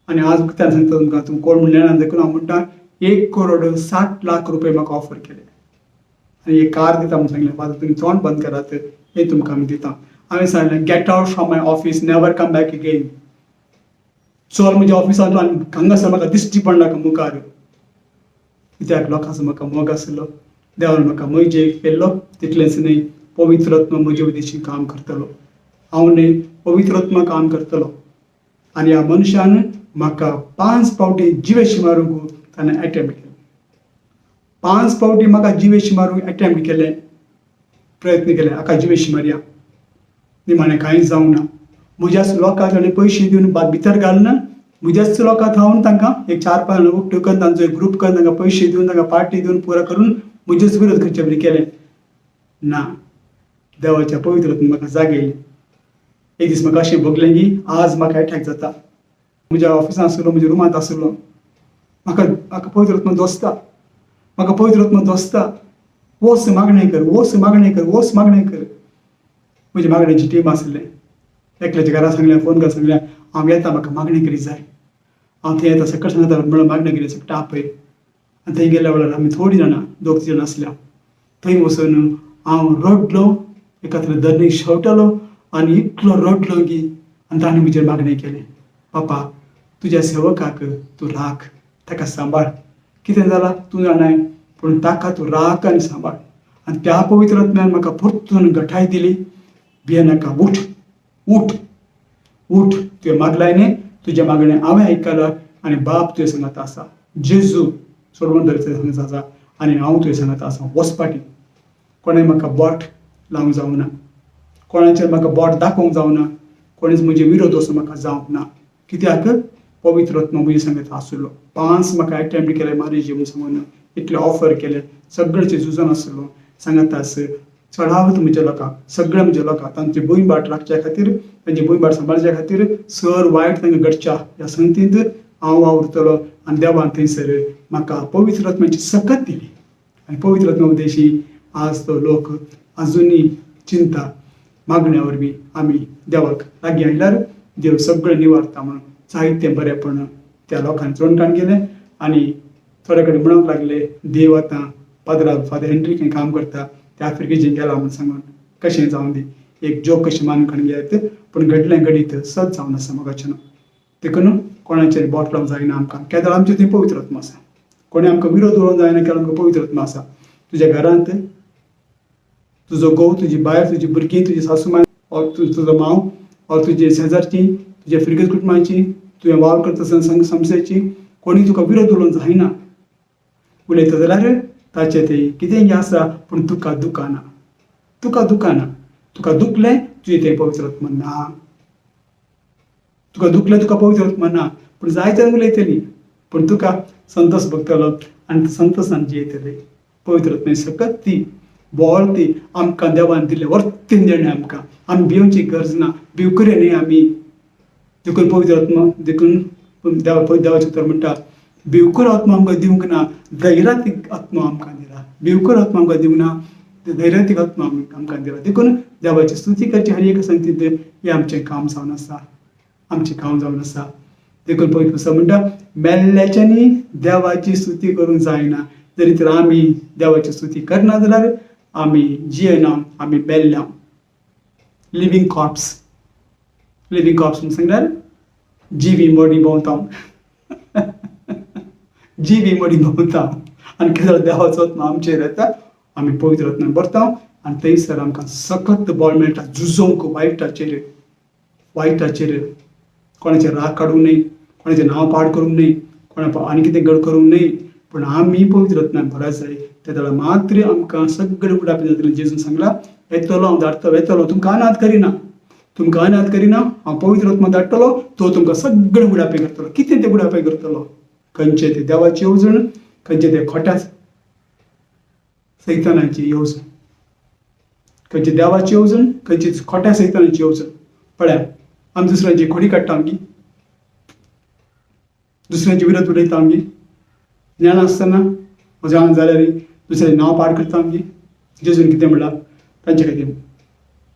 आनी आज उक्त्यान सांगता तुमकां, तूं कोण म्हणलें ना देखून हांव म्हणटा, 1 करोड 60 लाख रुपये म्हाका ऑफर केले आनी एक कार दिता म्हूण सांगलें. फादर, तुमी तोंड बंद करात, हें तुमकां आमी दिता. हांवें सांगलें, "Get out from my office, never come back again. चल म्हज्या ऑफिसांतलो आनी हांगासर म्हाका दिश्टी पडनाका मुखार." कित्याक लोकांचो म्हाका मोग आसलो. देवान म्हाका म्हजे केल्लो. तितलेंच न्हय, पवित्र आत्मा म्हजे उद्देशी काम करतलो, हांव न्हय, पवित्र आत्मा काम करतलो. आनी ह्या मनशान म्हाका पांच फावटी जिवेशी मारूंक ताणें एटेम्प्ट केलें. पांच फावटी म्हाका जिवेशी मारूंक एटेम्प्ट केलें, प्रयत्न केले, हाका जिवेशी मारया. निमाणें कांयच जावंक ना. म्हज्याच लोकांक ताणें पयशे दिवन भितर घालना. म्हज्याच लोकां थावन तांकां एक चार पांच जाणां उकट्यो करून, तांचो एक ग्रूप करून, तांकां पयशे दिवन, तांकां पार्टी दिवन, पुरो करून म्हजेच विरोध करचे बरी केलें. ना, देवाच्या पवित्र म्हाका जागयली. एक दीस म्हाका अशें भोगलें की आज म्हाका एटॅक जाता. म्हज्या ऑफिसांत आसलो, म्हज्या रुमांत आसलो. म्हाका म्हाका पवित्र आत्मा दोसता, म्हाका पवित्र आत्मा दोसता, वोस मागणें कर, वोस मागणें कर, वोस मागणें कर. म्हजी मागण्याची टीम आसलें. एकल्याच्या घरा सांगलें, फोन कर सांगलें, हांव येता, म्हाका मागणें करी जाय, हांव थंय येता. सकयल सांगता म्हणून मागणें करी सगळें आपय. आनी थंय गेल्या वेळार आमी थोडीं जाणां, दोग तीग जाणां आसल्या. थंय वचून हांव रडलो, एकाद्रे धरणीक शेवटलो आनी इतलो रडलो की आनी ताणें म्हजेर मागणें केलें, "बापा, तुज्या सेवकाक तूं राख, ताका सांबाळ. कितें जालां तूं जाणाय, पूण ताका तूं राख आनी सांबाळ." आनी त्या पवित्र आत्म्यान म्हाका परतून गठाय दिली, "भियेनाका, उठ, उठ, उठ. तुवें मागलाय न्ही, तुजें मागणें हांवें आयकलां आनी बाप तुजे सांगात आसा. जेजू सोडून धर सांगात आसा आनी हांव तुजे सांगात आसा. वच पाटी. कोणें म्हाका बोट लावंक जावना, कोणाचेर म्हाका बोट दाखोवंक जावना, कोणेच म्हजे विरोध असो म्हाका जावंक ना." कित्याक पवित्र आत्मा म्हजे सांगात आसलो. पांच म्हाका एटेम्प्ट केले मारीजे म्हणून सांगून, इतले ऑफर केले, सगळ्याचे झुजून आसलो सांगात आस. चडावत म्हज्या लोकांक, सगळ्या म्हज्या लोकांक तांची भूंय बाट राखच्या खातीर, तांची भूंय बाट सांबाळच्या खातीर, सर वायट तांकां घडच्या ह्या संगतींत हांव वावुरतलो. आनी देवान थंयसर म्हाका पवित्र आत्म्याची सकत दिली आनी पवित्र आत्म्या उद्देशी आज तो लोक अजुनूय चिंता. मागण्या वरवीं आमी देवाक लागीं आयल्यार देव सगळें निवारता म्हणून जायतें बरेंपण त्या लोकांनी चोणकाण केलें. आनी थोडे कडेन म्हणूंक लागले, देव आतां पाद्रा फादर हेनरी खंय काम करता त्या आफ्रिकेचेर गेला म्हूण सांगून. कशें जावं दी, एक जोक कशें मानून काडून घेयात, पूण घडलें घडीत सत जावन आसा मोगाचें. देखून कोणाचेर बोट लावंक जायना आमकां, केदळ आमचें थंय पवित्र आत्मा आसा. कोणें आमकां विरोध उलोवंक जायना, केन्ना आमकां पवित्र आत्मा आसा. तुज्या घरांत तुजो घोव, तुजी बायल, तुजी भुरगीं, तुजी सासू माय ऑर तुजो मांव ऑर तुजे शेजारची, तुज्या फिरगेज कुटुंबाची, तुवें वावर करता आसतना संग संस्थेची कोणी तुका विरोध उलोवंक जायना. उलयता जाल्यार ताचें तें कितेंय आसा, पूण तुका दुखना, तुका दुखना. तुका दुखलें, तुजें तें पवित्र आत्मा ना. तुका दुखलें, तुका पवित्र आत्मा ना. पूण जायते उलयतली, पूण तुका संतोष भोगतलो आनी संतोशान जियेतले. पवित्र आत्मा सकत ती बोळ ती आमकां देवान दिल्लें वर्तीन देणें आमकां. आमी भिवची गरज ना, भिवकुरे न्ही आमी. देखून पवित्र आत्मा, देखून देवा देवाचें उतर म्हणटा, भिवकुर आत्मा आमकां दिवंक ना, धैर्यात्मीक आत्मा आमकां दिला. भिवकुर आत्मा आमकां दिवंक ना, धैर्यात्मीक आत्मा आमकां दिला. देखून देवाची स्तुती करची हर एक संगतींत, हें आमचें काम जावन आसा, आमचें काम जावन आसा. देखून पवित्र पुस्तक म्हणटा, मेल्ल्याच्यांनी देवाची स्तुती करूंक जायना. जरी तर आमी देवाची स्तुती करना जाल्यार आमी जियेना, आमी मेल्ल्या, लिवींग कॉर्प्स. लिवींग कॉर्प्स म्हणून सांगल्यार जिवी मडी भोंवता, जिवी मडी भोंवता. आनी कितें देवाचो आत्मा आमचेर येता, आमी पवित्र आत्म्यान भरता आनी थंयसर आमकां सकत बळ मेळटा झुजोवंक वायटाचेर, वायटाचेर. कोणाचेर राग काडूंक न्हय, कोणाचें नांव पाड करूंक न्हय, कोणा आनी कितें गड करूंक न्हय, पूण आमी पवित्र आत्म्यान भरत जाय. ते वेळार मात्र आमकां सगळें उगडाप जातलें. जेजून सांगलां, "येतलो हांव, धाडटलो, येतलो, तुमकां अनाथ करिना, तुमकां अनाथ करिना. हांव पवित्र आत्मा धाडटलो, तो तुमकां सगळें उगडापें करतलो." कितें तें उगडापें करतलो? खंयचें तें देवाची येवजण, खंयचें तें खोट्या सैतानाची येवजण? खंयची देवाची येवजण, खंयची खोट्या सैतानाची येवजण? पळया. आमी दुसऱ्यांची खोडी काडटा आमगी, दुसऱ्यांची विरोध उलयता आमगी, जाणा आसतना जाणा जाल्यार दुसऱ्याचें नांव पाड करता आमगी. जेजून कितें म्हणलां? तांचे खातीर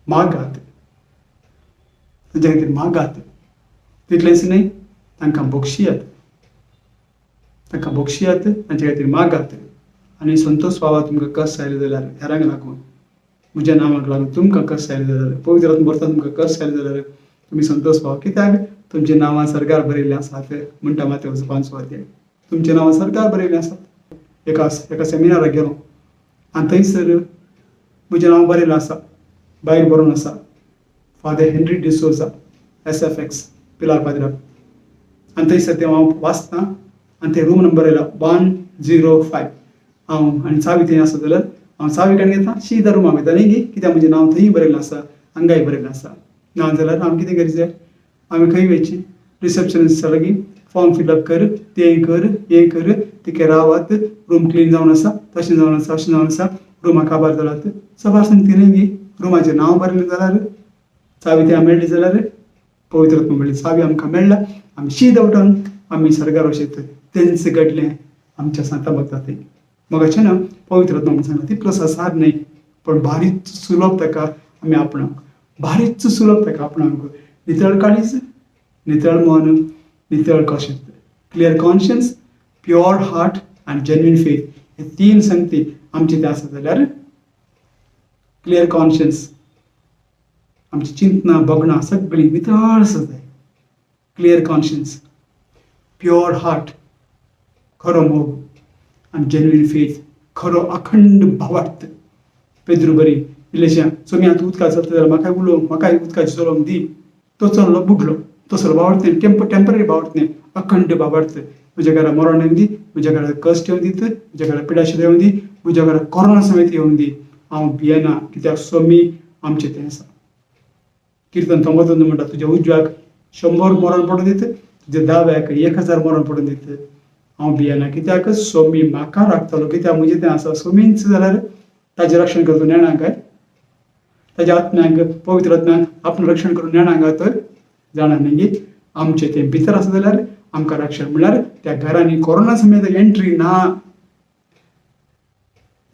मागात, तांच्या खातीर मागात, तितलेंच न्हय तांकां बक्षियात, तांकां बक्षियात, तांचे खातीर मागात. आनी संतोश पावात तुमकां कश्ट आयले जाल्यार हेरांक लागून, म्हज्या नांवाक लागून तुमकां कश्ट आयले जाल्यार, पवित्र आत्मो भरता तुमकां कश्ट आयले जाल्यार तुमी संतोश पावा. कित्याक तुमचें नांवां सर्गार बरयल्लें आसात म्हणटा मातेवचो पांचवो अध्याय. तुमचें नांवां सर्गार बरयल्लें आसात. एका एका सेमिनाराक गेलो आनी थंयसर म्हजें नांव बरयलें आसा, भायर बरोवन आसा father Henry D'Souza S F X Pilar पाद्राक. आनी थंयसर तें हांव वाचतां आनी थंय रूम नंबर आयला 105. हांव आनी चावी थंय आसा जाल्यार हांव चावी काडून घेता, शीदा रुमाक वयता न्ही गी, कित्याक म्हजें नांव थंय बरयलें आसा, हांगाय बरयलें आसा. ना जाल्यार हांव कितें करीत जाय, हांवें खंय वयचें, रिसेप्शनिस्टा लागीं फॉर्म फिलअप कर, तें कर, हें कर, तिके रावात, रूम क्लीन जावन आसा, तशें जावन आसा, अशें जावन आसा, रुमा काबार जालात, सबार सांगती न्ही गी. रुमाचें नांव बरयलें जाल्यार, चावी थंय मेळ्ळी जाल्यार, पवित्र आत्मो मेळ्ळी, चावी आमकां मेळ्ळा, आमी शीद उठोन आमी सर्गार वचत. तेंच घडलें आमच्या सांता भक्ता थंय. मगाचें ना पवित्र आत्मा म्हूण सांगलां तितलो संवसार न्हय, पूण भारीच सुलभ ताका आमी आपणावंक, भारीच सुलभ ताका आपणावंक. नितळ काळीज, नितळ मन, नितळ कशें, क्लियर कॉन्शियन्स, प्युअर हार्ट आनी जेन्युइन फेथ, हे तीन संगती आमचे ते आसा जाल्यार क्लियर कॉन्शियन्स, आमची चिंतना बगणां सगळीं नितळ आसा जाय. क्लियर कॉन्शियन्स, प्युअर हार्ट, खरो मोग आनी जेन्युइन फेथ, खरो अखंड भावार्थ. पेद्रू बरी इल्लेशें सोमी आतां उदकां चलता जाल्यार म्हाकाय उलोवंक, म्हाकाय उदकाची चलोवंक दी. तो चल्लो बुडलो. तसलो भावार्थ न्ही, टेंपररी भावार्थ न्ही, अखंड भावार्थ. म्हज्या घरा मरण येवं दी, म्हज्या घरा कश्ट येवं दीत, म्हज्या घरा पिडाशिर येवं दी, म्हज्या घरा कोरोना समेत येवं दी, हांव भियेना, कित्याक सोमी आमचें तें आसा. किर्तन थांबोवचो म्हणटा, तुज्या उजव्याक 100 मरण पडून दित, तुज्या दाव्याक 1000 मरण पडून दित, हांव भियेना, कित्याक सोमी म्हाका राखतलो, कित्याक म्हजें तें आसा. सोमीच जाल्यार ताजें रक्षण करतलो नेणा काय, ताज्या आत्म्याक, पवित्र आत्म्याक आपणें रक्षण करून नेणा काय, तर जाणा न्ही. आमचें तें भितर आसा जाल्यार आमकां रक्षण, म्हणल्यार त्या घरांनी कोरोना समेत एंट्री ना.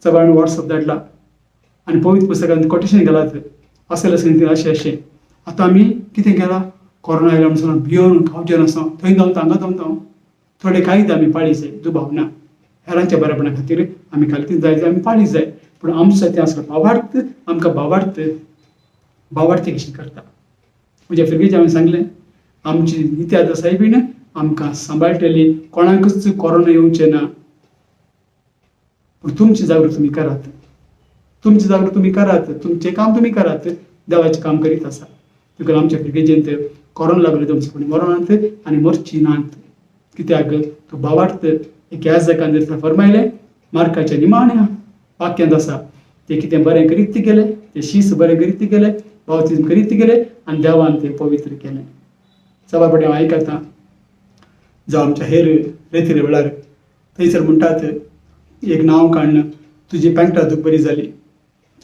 सगळ्यांनी वॉट्सअप धाडला आनी पवित्र पुस्तकान कोटेशन घालात, असेल असेल अशें अशें. आतां आमी कितें केलां, कोरोना आयला म्हणून भियोन खावचें नासता, थंय धांवता हांगा धांवता. थोडे कायदे आमी पाळी जाय, दुबाव ना, हेरांच्या बरेपणा खातीर आमी खाली जाय जाय आमी पाळी जाय. पूण आमचो तें आसलो भावार्थ, आमकां भावार्थ भावार्थी कशें करता. म्हज्या फिरगेचे हांवें सांगलें, आमची नित्याद सायबीण आमकां सांबाळटली, कोणाकूच कोरोना येवचें ना. पूण तुमची जागृत तुमी करात, तुमची जागृत तुमी करात, तुमचें काम तुमी करात, देवाचें काम करीत आसा. देखून आमच्या फिरगेजेंत कोरोना लागले तुमचे कोणी मरणात आनी मरची नात, कित्याक तो भावार्थ एक याजकान जर फरमायलें, मार्काच्या निमाण्या वाक्यांत आसा, ते कितें बरें करीत गेले, ते शीस बरें करीत गेले, बावतीज्म करीत गेले आनी देवान तें पवित्र केलें. सभा फावटी हांव आयकतां, जावं आमच्या हेर रेतीरे वेळार थंयसर म्हणटात, एक नांव काडून तुजी पेंटा दूख बरी जाली,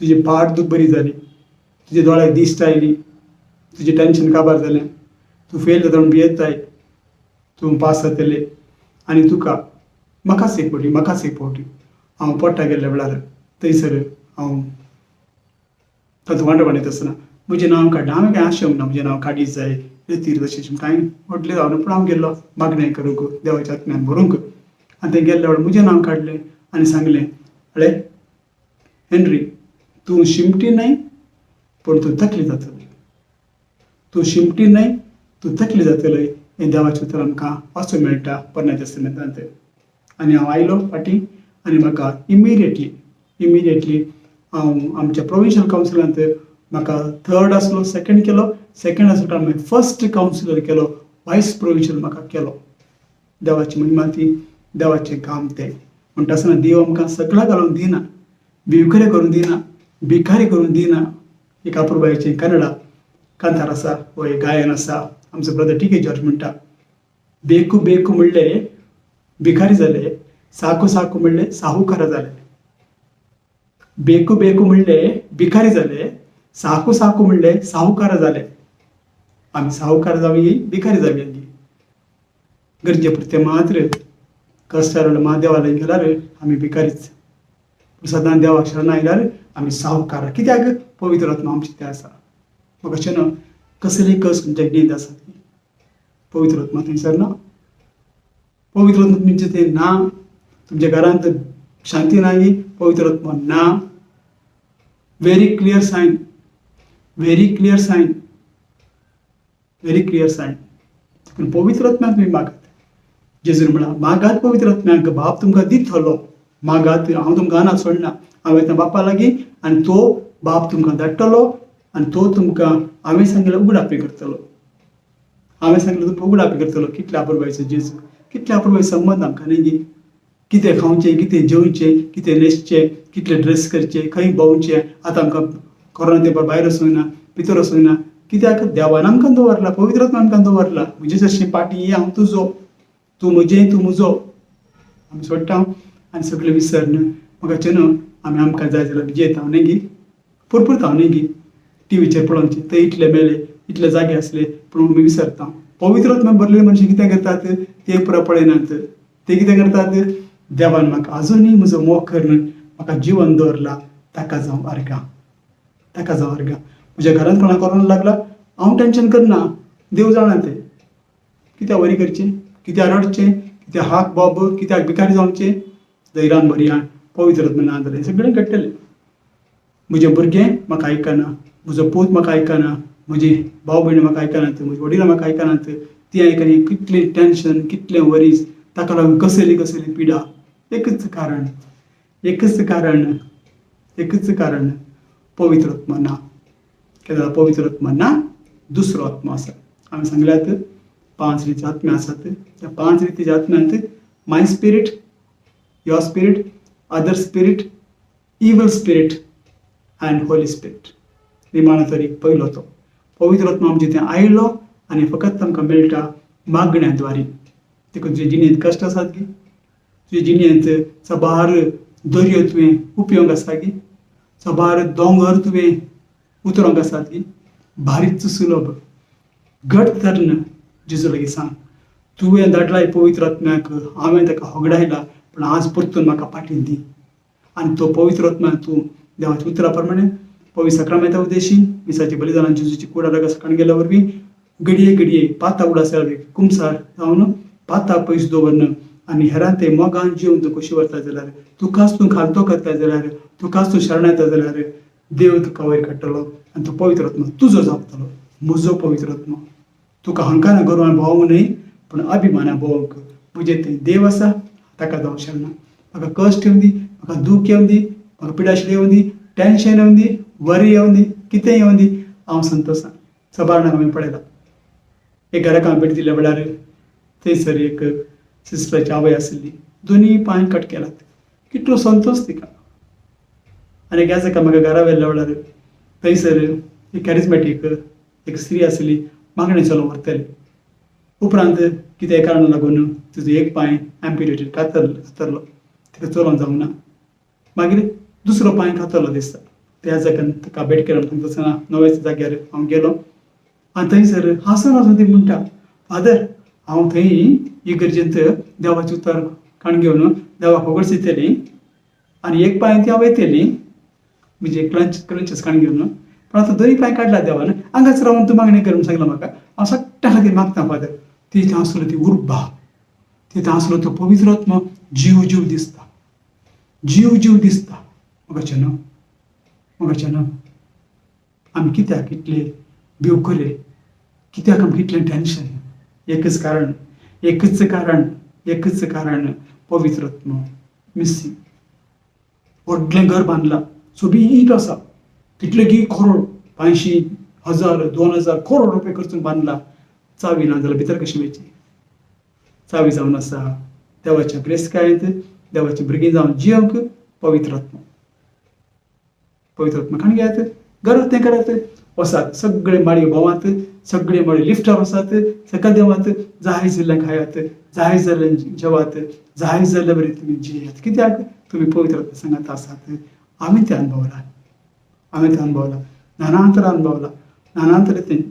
तुजी पाट दूख बरी जाली, तुजे दोळ्याक दिश्ट आयली, तुजें टेंशन काबार जालें, तूं फेल जाता म्हूण भियेताय, तूं पास जातलें. आनी तुका म्हाकाच एक फावटी, म्हाकाच एक फावटी हांव पोट्टा गेल्ल्या वेळार थंयसर हांव तातूंत वांटो बांदीत आसतना म्हजें नांव काडलें. हांवें कांय आशेवंक ना म्हजें नांव काडीत जाय रेतीर तशें कांय व्हडलें जावं, पूण हांव गेल्लो मागणें करूंक, देवाच्या आत्म्यान भरूंक. आनी थंय गेल्ल्या वेळार म्हजें नांव काडलें आनी सांगलें, अळे हेनरी, तूं शिमटी न्हय पूण तूं तकली जातली, तूं शिमटी न्हय तूं तकली जातली. हें देवाचें उतर आमकां वाचूंक मेळटा पोरण्या तेस्तामेंतांत. आनी हांव आयलो फाटीं आनी म्हाका इमिडिएटली हांव आमच्या प्रोविन्शियल कावन्सिलांत म्हाका थर्ड आसलो सेकंड केलो, सेकंड आसलो मागीर फर्स्ट कावन्सिलर केलो, वायस प्रोविन्शियल म्हाका केलो. देवाची महिमा ती, देवाचें काम तें. म्हणटा आसतना देव आमकां सगळ्या घालून दिना, भिवकरे करून दिना, भिकारी करून दिना. एक अपुरबायेचें कन्नडा कांतार आसा, हो एक गायन आसा, आमचो ब्रदर टी के जॉर्ज म्हणटा, बेकू बेकू म्हणले भिकारी जाले, साकू साकू म्हणले साहुकार जाले. बेकू बेकू म्हणले भिकारी जाले, साकू साकू म्हणले साहुकार जाले. आमी सावकार जावया, भिकारी जावया, गरजे पुरतें मात्र कश्टार म्हादेवा लागीं गेल्यार आमी भिकारीच. पूण सदां देवाक शरण आयल्यार आमी सावकार. कित्याक? पवित्र आत्मा आमचे ते आसा. म्हाका अशें ना, कसलीय कस तुमच्या जिणेंत आसा, पवित्र आत्मा थंयसर ना. पवित्र आत्मा तुमचें थंय ना. तुमच्या घरांत शांती ना, पवित्र आत्मा ना. Very clear sign, very clear sign, very clear sign. पूण पवित्र आत्म्याक तुमी मागात. जेजून म्हळां, मागात पवित्र आत्म्याक, बाप तुमकां दितलो. मागात, हांव तुमकां ना सोडना. हांव येता बापा लागीं आनी तो बाप तुमकां धाडटलो आनी तो तुमकां हांवें सांगिल्लें उगडापी करतलो. हांवें सांगलें तुमकां उगडापी करतलो. कितल्या अपुरबायेचो जेजू, कितल्या अपुरबाय संबंद आमकां न्ही? कितें खावचें, कितें जेवचें, कितें न्हेसचें, कितले ड्रेस करचे, खंय भोंवचें. आतां आमकां कोरोना तेंपार भायर वचूंक ना, भितर वचूंक ना. कित्याक? देवान आमकां दवरला, पवित्र आत्मा आमकां दवरला. म्हजे जशें पाटी हांव तुजो, तूं म्हजें, तूं म्हजो. आमी सोडटा आनी सगळें विसरून म्हाका न्हू आमी आमकां जाय जाल्यार जियेता न्ही गी, पुरपुरता न्ही गी. टिवीचेर पळोवचें, थंय इतले मेले, इतले जागे आसले, पूण आमी विसरता. पवित्र आत्मा भरलेले मनशां कितें करतात? ते पुरा पळयनात. ते कितें करतात? देवान म्हाका अजुनूय म्हजो मोग करून म्हाका जिवन दवरला, ताका जावं अर्गां, ताका जावं अर्गां. म्हज्या घरांत कोणाक कोरोना लागला, हांव टेंशन करना, देव जाणा तें. कित्याक वरी करचें? कित्याक रडचें? कित्याक हाक बाब? कित्याक भिकारी जावचें? धैर्यान भरया, पवित्र आत्मा ना जाल्यार सगळें घडटलें. म्हजें भुरगें म्हाका आयकना, म्हजो पूत म्हाका आयकना, म्हजी भाव भयणी म्हाका आयकनात, म्हजी वडिलां म्हाका आयकनात, ती आयकनी. कितलें टेंशन, कितलें वरीस, ताका लागून कसली कसली पिडा. एकच कारण, एकच कारण, एकच कारण, पवित्र आत्मा ना. केन्ना पवित्र आत्मा ना, दुसरो आत्मा आसा. आमी सांगल्यात, पांच रितीचे आत्मे आसात. त्या पांच रितीच्या आत्म्यांत my spirit, your spirit, other spirit, evil spirit and holy spirit. निमाणो तरी पयलो तो पवित्र आत्मा आमचे थंय आयलो आनी फकत आमकां मेळटा मागण्या द्वारे. देखून तुजे जिणेंत कश्ट आसात गी, तुजे जिणेंत साबार दर्यो तुवें उपयोग आसा गी, साबार दोंगर तुवें उतरोंक आसात गी, भारीच सुलभ. घट धरून जेजू लागीं सांग, तुवें धाडलाय पवित्र आत्म्याक, हांवें ताका होगडायला, पूण आज परतून म्हाका पाटी दी. आनी तो पवित्र आत्मा तूं देवाच्या उतरा प्रमाणे, पवित्र साक्रामेंता उद्देशी, मिसाच्या बलिदानान, जेजूची कुडा सकाळ गेल्या वरवीं, घडये घडये पाता उडास कुमसार जावन पाता पयस दवरन आनी हेरां ते मोगान जिवन तूं कशी व्हरता जाल्यार, तुकाच तूं खालतो करता जाल्यार, तुकाच तूं शरण येता जाल्यार, देव तुका वयर काडटलो आनी तो पवित्र आत्मा तुजो जावतलो. म्हजो पवित्र आत्मा तुका हंकाना गर्वान भोंवंक न्हय, पूण अभिमाना भोंवंक. म्हजे थंय देव आसा, ताका जावं शरणा. म्हाका कश्ट येवं दी, म्हाका दूख येवं दी, म्हाका पिडाशें येवं दी, टेंशन येवं दी, वरी येवं दी, कितें येवं दी, हांव संतोशान. सबारणाक हांवें पळयला. एक घराक हांव भेट दिल्या वेळार थंयसर एक सिस्टराची आवय आशिल्ली, दोनूय पांय कट केलात. कितलो संतोश तिका! आनी ह्या जाका म्हाका घरा व्हेल्ल्या वेळार थंयसर एक कॅरिजमॅटीक एक स्त्री आशिल्ली, मागणें चलोवंक व्हरताली. उपरांत कितें कारणाक लागून तिजो एक पांय एम्प्युटेटेड, कातरलो, तिका चलोवंक जावंक ना. मागीर दुसरो पांय कातरलो दिसता. त्या जाग्यान ताका भेट केल्या सांगता आसतना नव्याच जाग्यार हांव गेलो आनी थंयसर हांसून हांसून ती म्हणटा, फादर, हांव थंय इगर्जेंत देवाचें उतर काण घेवन देवाक होगडसितली आनी एक पांय ती हांव वयतली म्हणजे क्रंचस काण घेवन, पूण आतां दोनी पांय काडला देवान. हांगाच रावन तूं मागणें कर म्हूण सांगलां म्हाका. हांव सगळ्या खातीर मागता फादर. ती थंय आसलो ती उर्बा, ती थंय आसलो तो पवित्र आत्मा जीव जीव दिसता, जीव जीव दिसता. म्हाका न्हू, म्हाका न्हू, आमी कित्याक इतले भिवकुरे? कित्याक आमकां इतलें टेंशन? एकच कारण, एकच कारण, एकच कारण, पवित्र आत्मा मिसींग. व्हडलें घर बांदलां, सोबीत आसा, कितले की करोड, 500, 1000, 2000 करोड रुपये खर्चून बांदला. चावी ना जाल्यार भितर कशें वयचें? चावी जावन आसा देवाच्या ग्रेसकायेंत देवाची भुरगीं जावन जियोंक पवित्र आत्मा. पवित्र आत्मा खाण घेयात, गरज तें करात, वसात सगळे माळये भोंवात, सगळे माळये लिफ्टार वसात, सकयल देवात, जाय जाल्यार खायात, जाय जाल्यार जेवात, जाय जाल्यार बरी तुमी जियात. कित्याक? तुमी पवित्र आत्मा सांगात आसात. आमी तें अनुभवला, आमी तें अनुभवला, नाना तरा अनुभवला, नाना तरेन.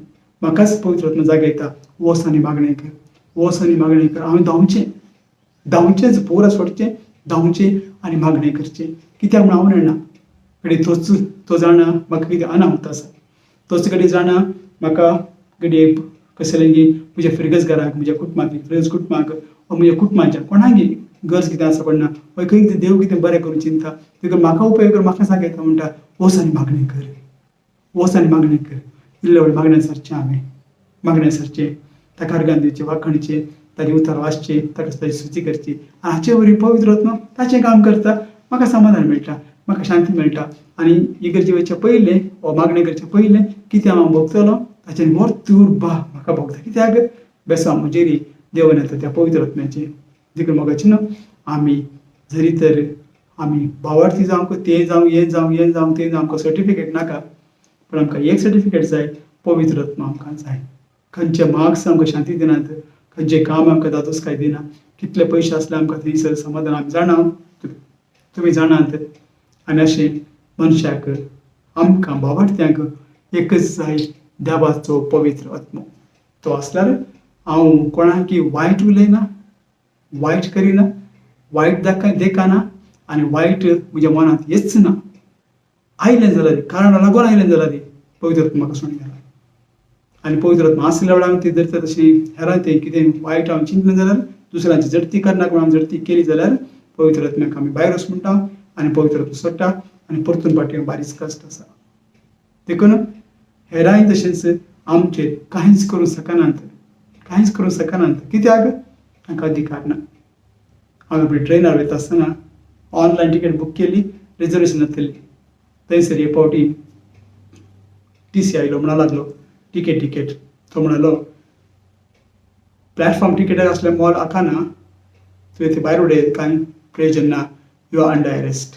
म्हाकाच पवित्र आत्मा जागयता, वच आनी मागणें कर, वच आनी मागणें कर. हांवें धांवचें, धांवचेंच, पुरा सोडचें, धांवचें आनी मागणें करचें. कित्याक म्हूण हांव नेणा, घडये तोच तो जाणा म्हाका कितें अनाहुत आसा, तोच घडये जाणा म्हाका घडये कसलेंगी म्हज्या फिरगजघराक, म्हज्या कुटुंबाक, फिरगज कुटुंबाक वा म्हज्या कुटुंबाच्या कोणाकी गरज कितें आसा पडना, वा खंय कितें देव कितें बरें करूंक चिंतता, देखून म्हाका उपयोग करून म्हाका सांगयता, म्हणटा वच आनी मागणें कर, वच आनी मागणें कर. इल्ले व्हड मागणें सारचें, हांवें मागणें सारचें, ताका अर्गान दिवचें, वाखणचें, ताची उतरां वाचचीं, ताका ताची स्तुती करची. आनी हाचे वरवीं पवित्र आत्मो ताचें काम करता, म्हाका समाधान मेळटा, म्हाका शांती मेळटा. आनी इगर्जे वयच्या पयलें वा मागणें करचे पयलें कितें हांव भोगतलो ताचें मोर्त उर्बा म्हाका भोगता, कित्याक बेसांव म्हजेरी देवन येता त्या पवित्र आत्म्याचें. देखून मोगाचें न्हू, आमी जरी तर आमी भावार्थी जावंक, तें जावं, हें जावं, हें जावं, तें जावं, आमकां सर्टिफिकेट नाका, पूण आमकां एक सर्टिफिकेट जाय, पवित्र आत्मा आमकां जाय. खंयचे मार्क्स आमकां शांती दिनात, खंयचें काम आमकां दादोसकाय दिना, कितले पयशे आसले आमकां थंयसर समाधान आमी जाणा, तुमी जाणात. आनी अशें मनशाक, आमकां भावार्थ्यांक एकच जाय, देवाचो पवित्र आत्मो. तो आसल्यार हांव कोणाकी वायट उलयना, वायट करिना, वायट देखाना आनी वायट म्हज्या मनांत येच ना. आयलें जाल्यार कारणा लागून आयलें जाल्यार पवित्र आत्मा म्हाका सोडून गेला. आनी पवित्र आत्मा आसल्या वेळार हांवें ती धरता तशी हेरां तें कितें वायट हांवें चिंतलें जाल्यार, दुसऱ्यांची झडती करनाक म्हूण हांवें झडती केली जाल्यार पवित्र आत्म्याक आमी भायर वच म्हणटा आनी पवित्र आत्मा सोडटा आनी परतून फाटीं बारीच कश्ट आसा. देखून हेरांय तशेंच आमचेर कांयच करूंक शकनात, कांयच करूंक शकनात, कित्याक तांकां अधिकार ना. हांवें आपल्या ट्रेनार वयता आसतना ऑनलायन टिकेट बूक केली, रिजर्वेशन जातली. थंयसर एक फावटी टी सी आयलो, म्हणा लागलो टिकेट टिकेट. तो म्हणालो प्लॅटफॉर्म टिकेट आसलें मोल आखाना, तुवें ते भायर उडय, कांय प्रयोजन ना, you are under arrest.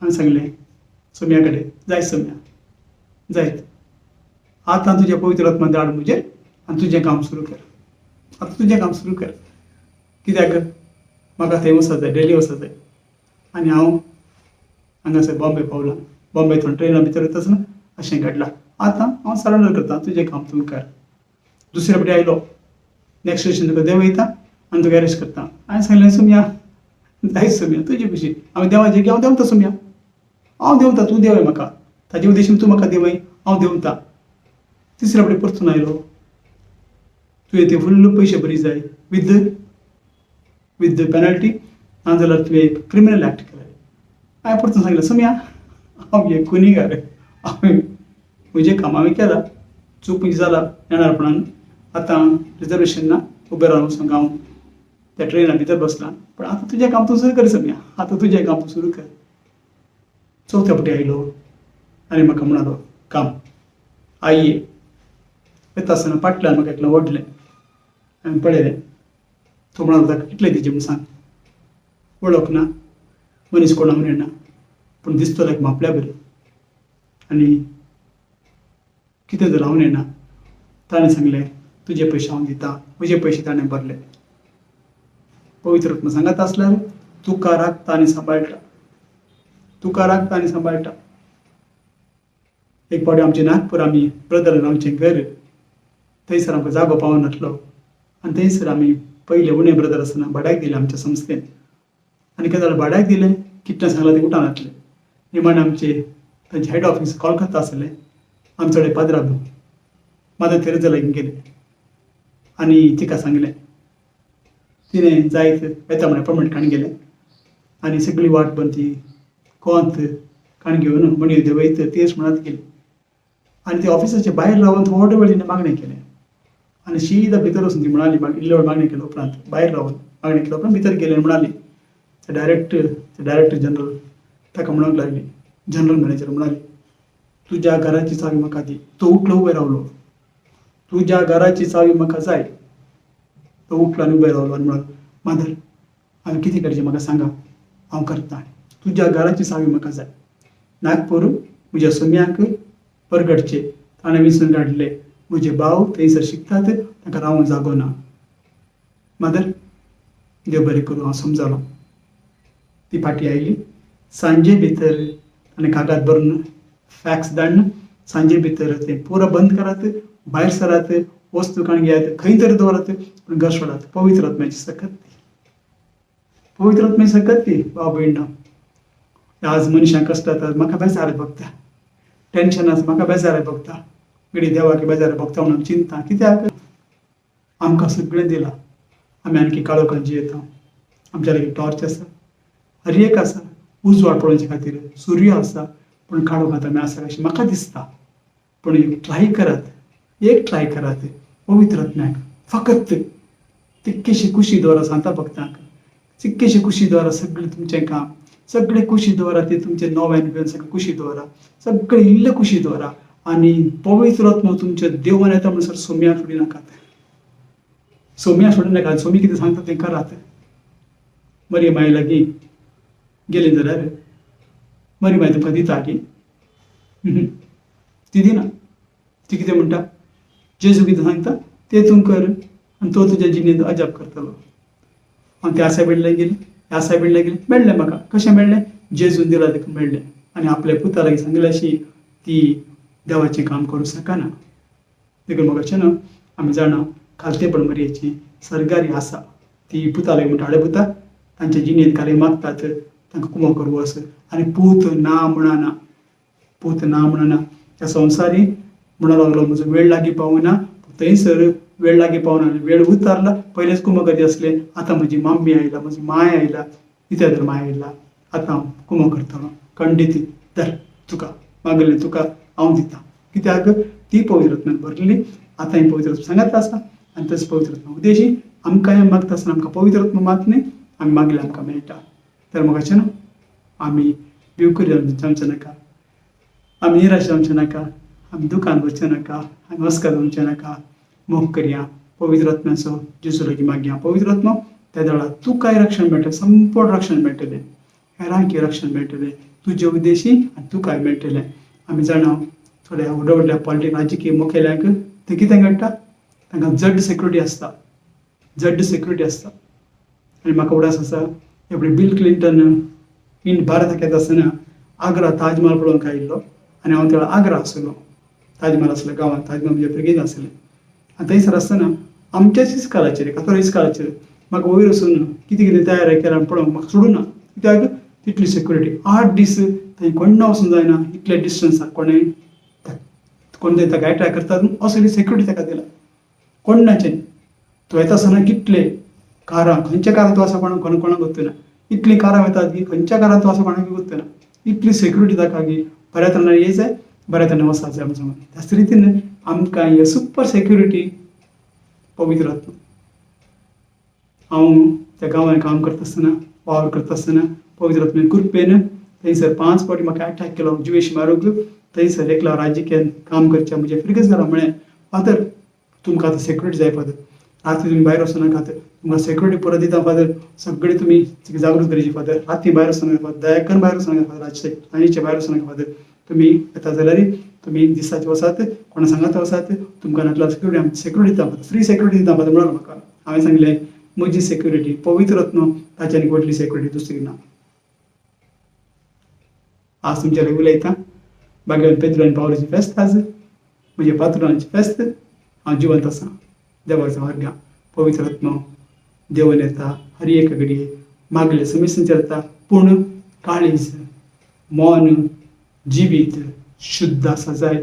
हांवें सांगलें सोम्या कडेन, जाय सोम्या जायत, आतां तुज्या पवित्र आत्मा धाड म्हजेर आनी तुजें काम सुरू कर, आतां तुजें काम सुरू कर, कित्याक म्हाका थंय वचत जाय, डेली वचत जाय. आनी हांव हांगासर बॉम्बे पावलां, बॉम्बे थंय ट्रेना भितर वयता आसतना अशें घडलां, आतां हांव सरेंडर करता, तुजें काम तूं कर. दुसरे फावटी आयलो, नेक्स्ट स्टेशन तुका देंवयता आनी तुका अरेस्ट करता. हांवें सांगलें सोम्या जाय सोम्या, तुजी खुशी, हांवें देवाचें की हांव देंवता सोम्या, हांव देंवता, तूं देंवय म्हाका, ताजे उद्देशीन तूं म्हाका देंवय, हांव देंवता. तिसऱ्या फावटी परतून आयलो, तुवें ते फुल्ल पयशे भरी जाय विथ विथ the penalty, नाजाल्यार तुवें एक क्रिमिनल एक्ट केला. हांवें परतून सांगलें सोम्या हांव एक गुन्हेगार, हांवें म्हजें काम हांवें केलां, चूक म्हजी जाला नेणारपणान, आतां रिजर्वेशन ना, उबें रावन वचूंक हांव त्या ट्रेना भितर बसलां, पूण आतां तुजें काम तूं सुरू कर सोम्या, आतां तुजें काम तूं सुरू कर. चवथ्या फावटी आयलो आनी म्हाका म्हणालो काम आइये. वयता आसतना फाटल्यान म्हाका एकलो ओडलें, हांवें पळयलें, तो म्हणालो ताका कितले दिवचे म्हूण सांग. वळख ना, मनीस कोण हांव नेणा, पूण दिसतो लायक म्हापल्या बरी, आनी कितें जालां हांव नेणा. ताणें सांगलें तुजे पयशे हांव दितां, म्हजे पयशे ताणें भरले. पवित्र आत्मा सांगत आसल्यार तुका राखता आनी सांबाळटा, तुका राखता आनी सांबाळटा. एक फावटी आमचे नागपूर आमी ब्रदर रावचें घर, थंयसर आमकां जागो पावनासलो आनी थंयसर आमी पयले उणे ब्रदर आसतना भाड्याक दिलें आमच्या संस्थेन. आनी केन्ना जाल्यार भाड्याक दिलें, कितलें सांगलां तें उठानासलें. निमाणें आमचे तांचें हेड ऑफीस कोलकाता आसलें, आमचे कडेन पाद्राब मादर तेरेजा लागीं गेले आनी तिका सांगलें. तिणें जायत येता म्हण एपॉयंटमेंट काडून गेलें आनी सगळी वाट बंद ती कोंत काण घेवन मणयो देंवयत तेच म्हणत गेली. आनी ती ऑफिसाच्या भायर रावन थोडो वेळ तिणें मागणें केलें आनी शीदा भितर वचून ती म्हणाली, इल्ले वेळ मागणें केलें उपरांत भायर रावन मागणें केलें उपरांत भितर गेली आनी म्हणाली, ते डायरेक्टर जनरल ताका म्हणूंक लागली, जनरल मॅनेजर म्हणाली, तुज्या घराची चावी म्हाका दी. तो उठलो, उबो रावलो. तुज्या घराची चावी म्हाका जाय. तो उठलो आनी उबो रावलो आनी म्हणालो, मादर हांवें कितें करचें म्हाका सांगा, हांव करतां. तुज्या घराची चावी म्हाका जाय. नागपूर म्हज्या सोम्याक परगटचे ताणें विंचून काडले. म्हजे भाव थंयसर शिकतात, तांकां रावंक जागो ना. मादर देव बरें करूं, हांव समजलों. ती फाटीं आयली. सांजे भितर ताणें कागद भरून फॅक्स धाडून सांजे भितर तें पुरो बंद करात, भायर सरात, वस्तू काण घेयात, खंय तरी दवरात, पूण घर सोडात. पवित्र आत्म्याची सकत ती, पवित्र आत्म्याची सकत ती. भाव भयणो, आज मनशां कश्ट जातात, म्हाका बेजार भोगता, टेंशन आसा, म्हाका बेजार भोगता, घडी देवाक बेजार भोगता म्हणून चिंता कित्याक? आमकां सगळें दिलां, आमी आणखी काळोखान जियेता. आमच्या लागीं टॉर्च आसा, हर एक आसा, उजवाड पळोवचे खातीर सूर्य आसा, पूण काळोखांत आमी आसा अशें म्हाका दिसता. पूण एक ट्राय करात, एक ट्राय करात, पवित्र आत्म्याक फकत तितकेशी कुशी दवरा. सांता भक्तांक तितकेशी कुशी दवरा. सगळें तुमचें काम सगळें कुशी दवरा, ते तुमचें नोवेन बिवेन सगळें कुशी दवरा, सगळें इल्लें कुशी दवरा आनी पवित्र आत्मो तुमच्या देवान येता म्हणसर सोम्या सोडी नाकात, सोम्या सोडू नाकात. सोमी कितें सांगता तें करात. मरी माय लागीं गेली जाल्यार मरी माय तुमकां दिता की ती दिना. ती कितें म्हणटा? जेजू कितें सांगता तें तूं कर आनी तो तुज्या जिणेंत अजाप करतलो. हांव त्या सायबीण गेली, ह्या सायबीण गेली, मेळ्ळें म्हाका. कशें मेळ्ळें? जेजून दिला ताका मेळ्ळें. आनी आपल्या पुता लागीं सांगलें अशी ती देवाचें काम करूंक शकना. देखून म्हाका अशें ना, आमी जाणा खालतेपण मरयेची सरकारी आसा. ती पुता लागीं म्हणटा, हाडे पुता, तांच्या जिणेंत कार्य मागतात, तांकां कुमो करूं असो. आनी पूत ना म्हणना, पूत ना म्हणना. त्या संवसारी म्हणूंक लागलो म्हजो वेळ लागीं पावना. थंयसर वेळ लागीं पावना, वेळ उतारला. पयलेच कुमो करी आसले, आतां म्हजी मम्मी आयला, म्हजी माय आयला, कित्या तर माय आयला, आतां हांव कुमो करतलो. खंडीत धर, तुका मागलें तुका हांव दितां. कित्याक? ती पवित्र आत्म्यान भरलेली. आतां ही पवित्र आत्मा सांगात आसा आनी तस पवित्र आत्मा उद्देशी आमकां मागता आसतना आमकां पवित्र आत्मा मात न्ही, आमी मागले आमकां मेळटा. तर म्हाका अशें न्हू, आमी भिवकुरी जावचें नाका, आमी निराश जावचें नाका, आमी दुकान वचचें नाका, आमी अस्कार जावचें नाका. मोग करया पवित्र आत्म्याचो, जेजू लागीं मागया. पवित्र आत्मा त्या दळा तुकाय रक्षण मेळटलें, संपूर्ण रक्षण मेळटलें, हेरांकय रक्षण मेळटलें, तुजे उद्देशी आनी तुकाय मेळटलें. आमी जाणा थोड्या व्हडल्या व्हडल्या पॉलिटीक राजकीय मुखेल्यांक ते कितें घडटा, तांकां जड सेक्युरिटी आसता, जड सेक्युरिटी आसता. आनी म्हाका उडास आसा, एवढे बील क्लिंटन इन भारताक येता आसतना आग्रा ताजमहाल पळोवंक आयिल्लो आनी हांव त्या आग्रा आसलो, ताजमहाल आसलो गांवांत, ताजमहाल म्हज्या भुरगीं आसलें. आनी थंयसर आसतना आमच्याच इस्कालाचेर, कातोर इस्कालाचेर म्हाका वयर वचून कितें कितें तयार केला पळोवंक म्हाका सोडूं ना. कित्याक? तितली सेक्युरिटी. 8 दीस थंय कोण वचूंक जायना, इतले डिस्टन्साक कोणें कोण थंय ताका एटॅक करतात असली सेक्युरिटी ताका दिला. कोणाचें तूं येता आसतना कितले कारां, खंयच्या कारां तूं आसा कोणाक कोणाक कोणाक गोत्तना, इतलीं कारां वतात की खंयच्या कारां तूं आसा कोणाक गोत्तना, इतली सेक्युरिटी ताका की बऱ्या तरेन ये जाय, बऱ्या तरेन वचपाक जाय म्हणून. त्याच रितीन आमकां हे सुपर सेक्युरिटी पवित्र आत्मा. हांव त्या गांवांत काम करता आसतना, वावर करता आसतना पवित्र आत्म्यान कृपेन थंयसर 5 फावटी म्हाका एटॅक केलो जिवेश मारूंक. थंयसर एकला राजकीयान काम करच्या म्हज्या फिरगज घरा म्हळें, फादर तुमकां आतां सेक्युरिटी जाय फादर, राती तुमी भायर वचूं नाकात, तुमकां सेक्युरिटी परत दिता फादर, सगळें तुमी जागृत करची फादर, राती भायर वचूं नाका फादर, दया करून भायर वचूं नाका फादर, रातचे सांजेचे भायर वचूं नाका फादर, तुमी येता जाल्यार तुमी दिसाचे वचात, कोणा सांगात वचात, तुमकां नाटल्यार सेक्युरिटी आमी सेक्युरिटी दिता फादर, फ्री सेक्युरिटी दिता फादर म्हणून म्हाका. हांवें सांगलें म्हजी सेक्युरिटी पवित्र आत्मो, ताच्या आनी व्हडली सेक्युरिटी दुसरी ना. आज तुमच्या लागीं उलयता बागेवन पेद्रो आनी पावलाची फेस्त, आज म्हज्या पात्रांची फेस्त. हांव जिवंत आसा, देवाचो वर्गां पवित्र आत्मो देवन येता, हर एक घडये मागले समेसन चलता, पूण काळीज मन जिवीत शुद्ध आसा जाय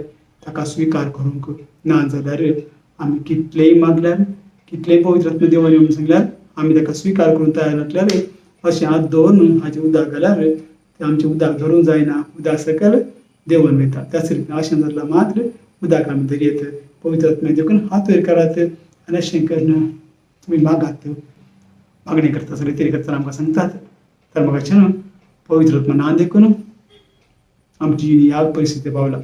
ताका स्विकार करूंक. ना जाल्यार आमी कितलेय मागल्यार, कितलेय पवित्र आत्मा देवान येवन सांगल्यार आमी ताका स्विकार करूंक तयार नासल्यार अशें हात दवरून हाचें उदक घाल्यार तें आमचें उदक धरूंक जायना, उदक सकयल देंवन वयता. त्याच रितीन अशें जाल्यार मात्र उदक आमी धरयेत. पवित्र आत्म्या देखून हात वयर करात आनी अशें करून तुमी मागात. मागणी करता आसतना तरी करतना आमकां सांगतात. तर म्हाका अशें न्हू पवित्र आत्मा ना देखून आमची ह्या परिस्थिती पावला.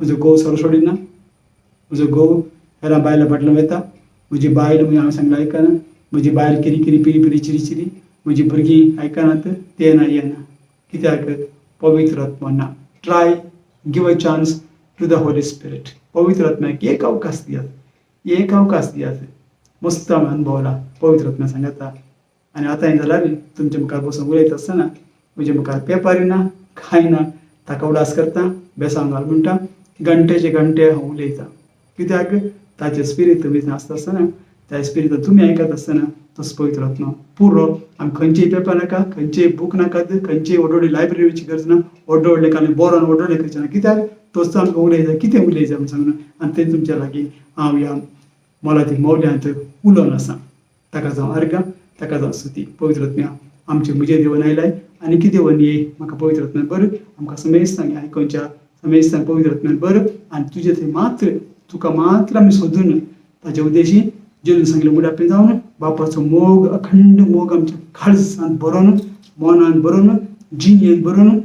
म्हजो घोव सोरो सोडिना, म्हजो घोव हेरां बायलां फाटल्यान वता, म्हजी बायल म्हणजे हांवें सांगलें आयकना, म्हजी बायल किरी किरी पिरी पिरी चिरी चिरी, म्हजी भुरगीं आयकनात, ते ना हे ना. कित्याक? पवित्र आत्मा ना. Try, give a chance to the Holy Spirit. पवित्र आत्म्याक एक अवकाश दियात, एक अवकाश दियात. मस्त हांवें अनुभवला पवित्र आत्म्या सांगता. आनी आतां हें जाल्यार तुमच्या मुखार बसून उलयता आसतना म्हज्या मुखार पेपर ना, कांय ना, ताका उडास करता. बेसांव घाल म्हणटा, घंट्याचे घंटे हांव उलयतां. कित्याक ताचें स्पिरीत तुमी आसता आसतना, त्या स्पिरीत तुमी आयकत आसतना तोच पवित्र आत्मा पुरो. आमी खंयचेय पेपर नाका, खंयचेय बूक नाकात, खंयचेय व्हड व्हडली लायब्ररी वयची गरज ना, व्हड व्हडलें कांय बरोवन व्हड व्हडलें करचें ना. कित्याक तोच आमकां उलयता, कितें उलयता म्हूण सांगना. आनी तें तुमच्या लागीं हांव ह्या मोलादीक मौल्यांत उलोवन आसा. ताका जावं अर्गां, ताका जावं स्तुती. पवित्र आत्म्या आमचे म्हजे देवन आयलाय आनी कितें देवन ये म्हाका पवित्र आत्म्यान बरं, आमकां समेस्तांक आयकोनच्या समेस्तांक पवित्र आत्म्यान बरं. आनी तुजे थंय मात्र तुका मात्र आमी सोदून ताचे उद्देशी जेजून सांगलें मुडापे जावन बापाचो मोग, अखंड मोग आमच्या काळजांत बरोवन, मनांत बरोवन, जिणेंत बरोवन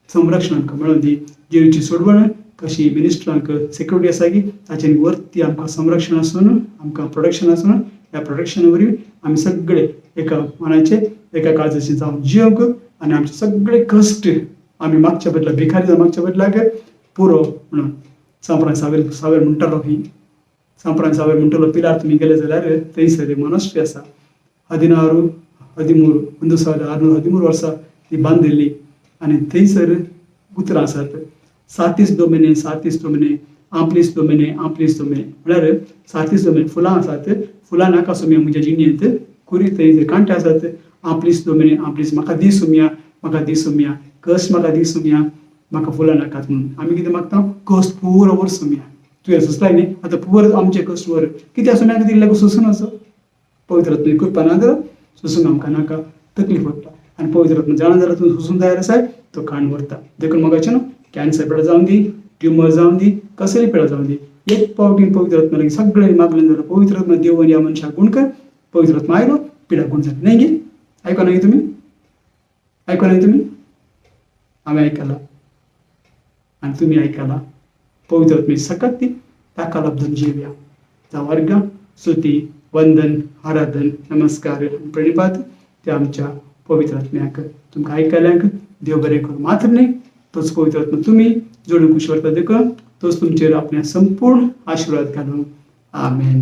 संरक्षण आमकां मेळोवन दी. जेजूची सोडवण कशी मिनिस्टरांक सेक्युरिटी आसा की ताचे वरती आमकां संरक्षण आसून, आमकां प्रोटेक्शन आसून, ह्या प्रोटेक्शना वरवीं आमी सगळे एका मनाचे एका काळजाचे जावन जियोंक आनी आमचे सगळे कश्ट आमी मागच्या बदला भिकारी जावन मागच्या बदलाक पुरो म्हणून सांप्रान सावेर सावेर म्हणटालो. ही सांप्रान सावेर म्हणटालो, पिलार तुमी गेले जाल्यार थंयसर मोनास्ट्री आसा. हदिनारू हदिमूर 1613 वर्सां ती बांदिल्ली आनी थंयसर उतरां आसात, सातीस दोमेने, सातीस दोमेने, आंपलीस दोमेने, आंपलीस दोमेने. म्हळ्यार सातीस दोमेने फुलां आसात, फुलां नाका सोम्या म्हज्या जिणेंत, कुरी थंय कांटे आसात. आंपलीस दोमेने आंपलीस, म्हाका दी सोम्या, म्हाका दी सोम्या, कश्ट म्हाका दी सोम्या, म्हाका फुलां नाकात. म्हणून आमी कितें मागता? कश्ट पुरो वर सोम्या, तुवें सोंसलाय न्ही, आतां पुरो आमचें कश्ट वर. कित्याक सोम्याक दिल्लें सोंसून वचो. पवित्र आत्मा कृपा ना जाल्यार सोंसूंक आमकां नाका, तकलीफ पडटा. आनी पवित्र आत्मा जाणा जाल्यार तूं सोंसूंक तयार आसाय, तो काण व्हरता. देखून मोगाचें न्हू, कॅन्सर पेडा जावन दी, ट्युमर जावन दी, कसली पेडा जावन दी, एक पावटी पवित्र आत्मा लागीं सगळें मागलें जाल्यार पवित्र आत्मा देवन ह्या मनशाक गुण कर. पवित्र आत्मा आयलो, पिडा गुण जाली. न्हय गे? आयको न्हय तुमी? आयको न्हय तुमी? हांवें आयकलां आनी तुमी आयकलां. पवित्र आत्मे सकत ती ताका लब्धून जिवया. जावं अर्घां, स्तुती, वंदन, आराधन, नमस्कार, प्रणिपात त्या आमच्या पवित्र आत्म्याक. तुमकां आयकल्यांक देव बरें करूं मात्र न्हय, तोच पवित्र आत्मा तुमी जोडून खुश व्हरता देखून तोच तुमचेर आपल्या संपूर्ण आशिर्वाद घालूं. आमेन.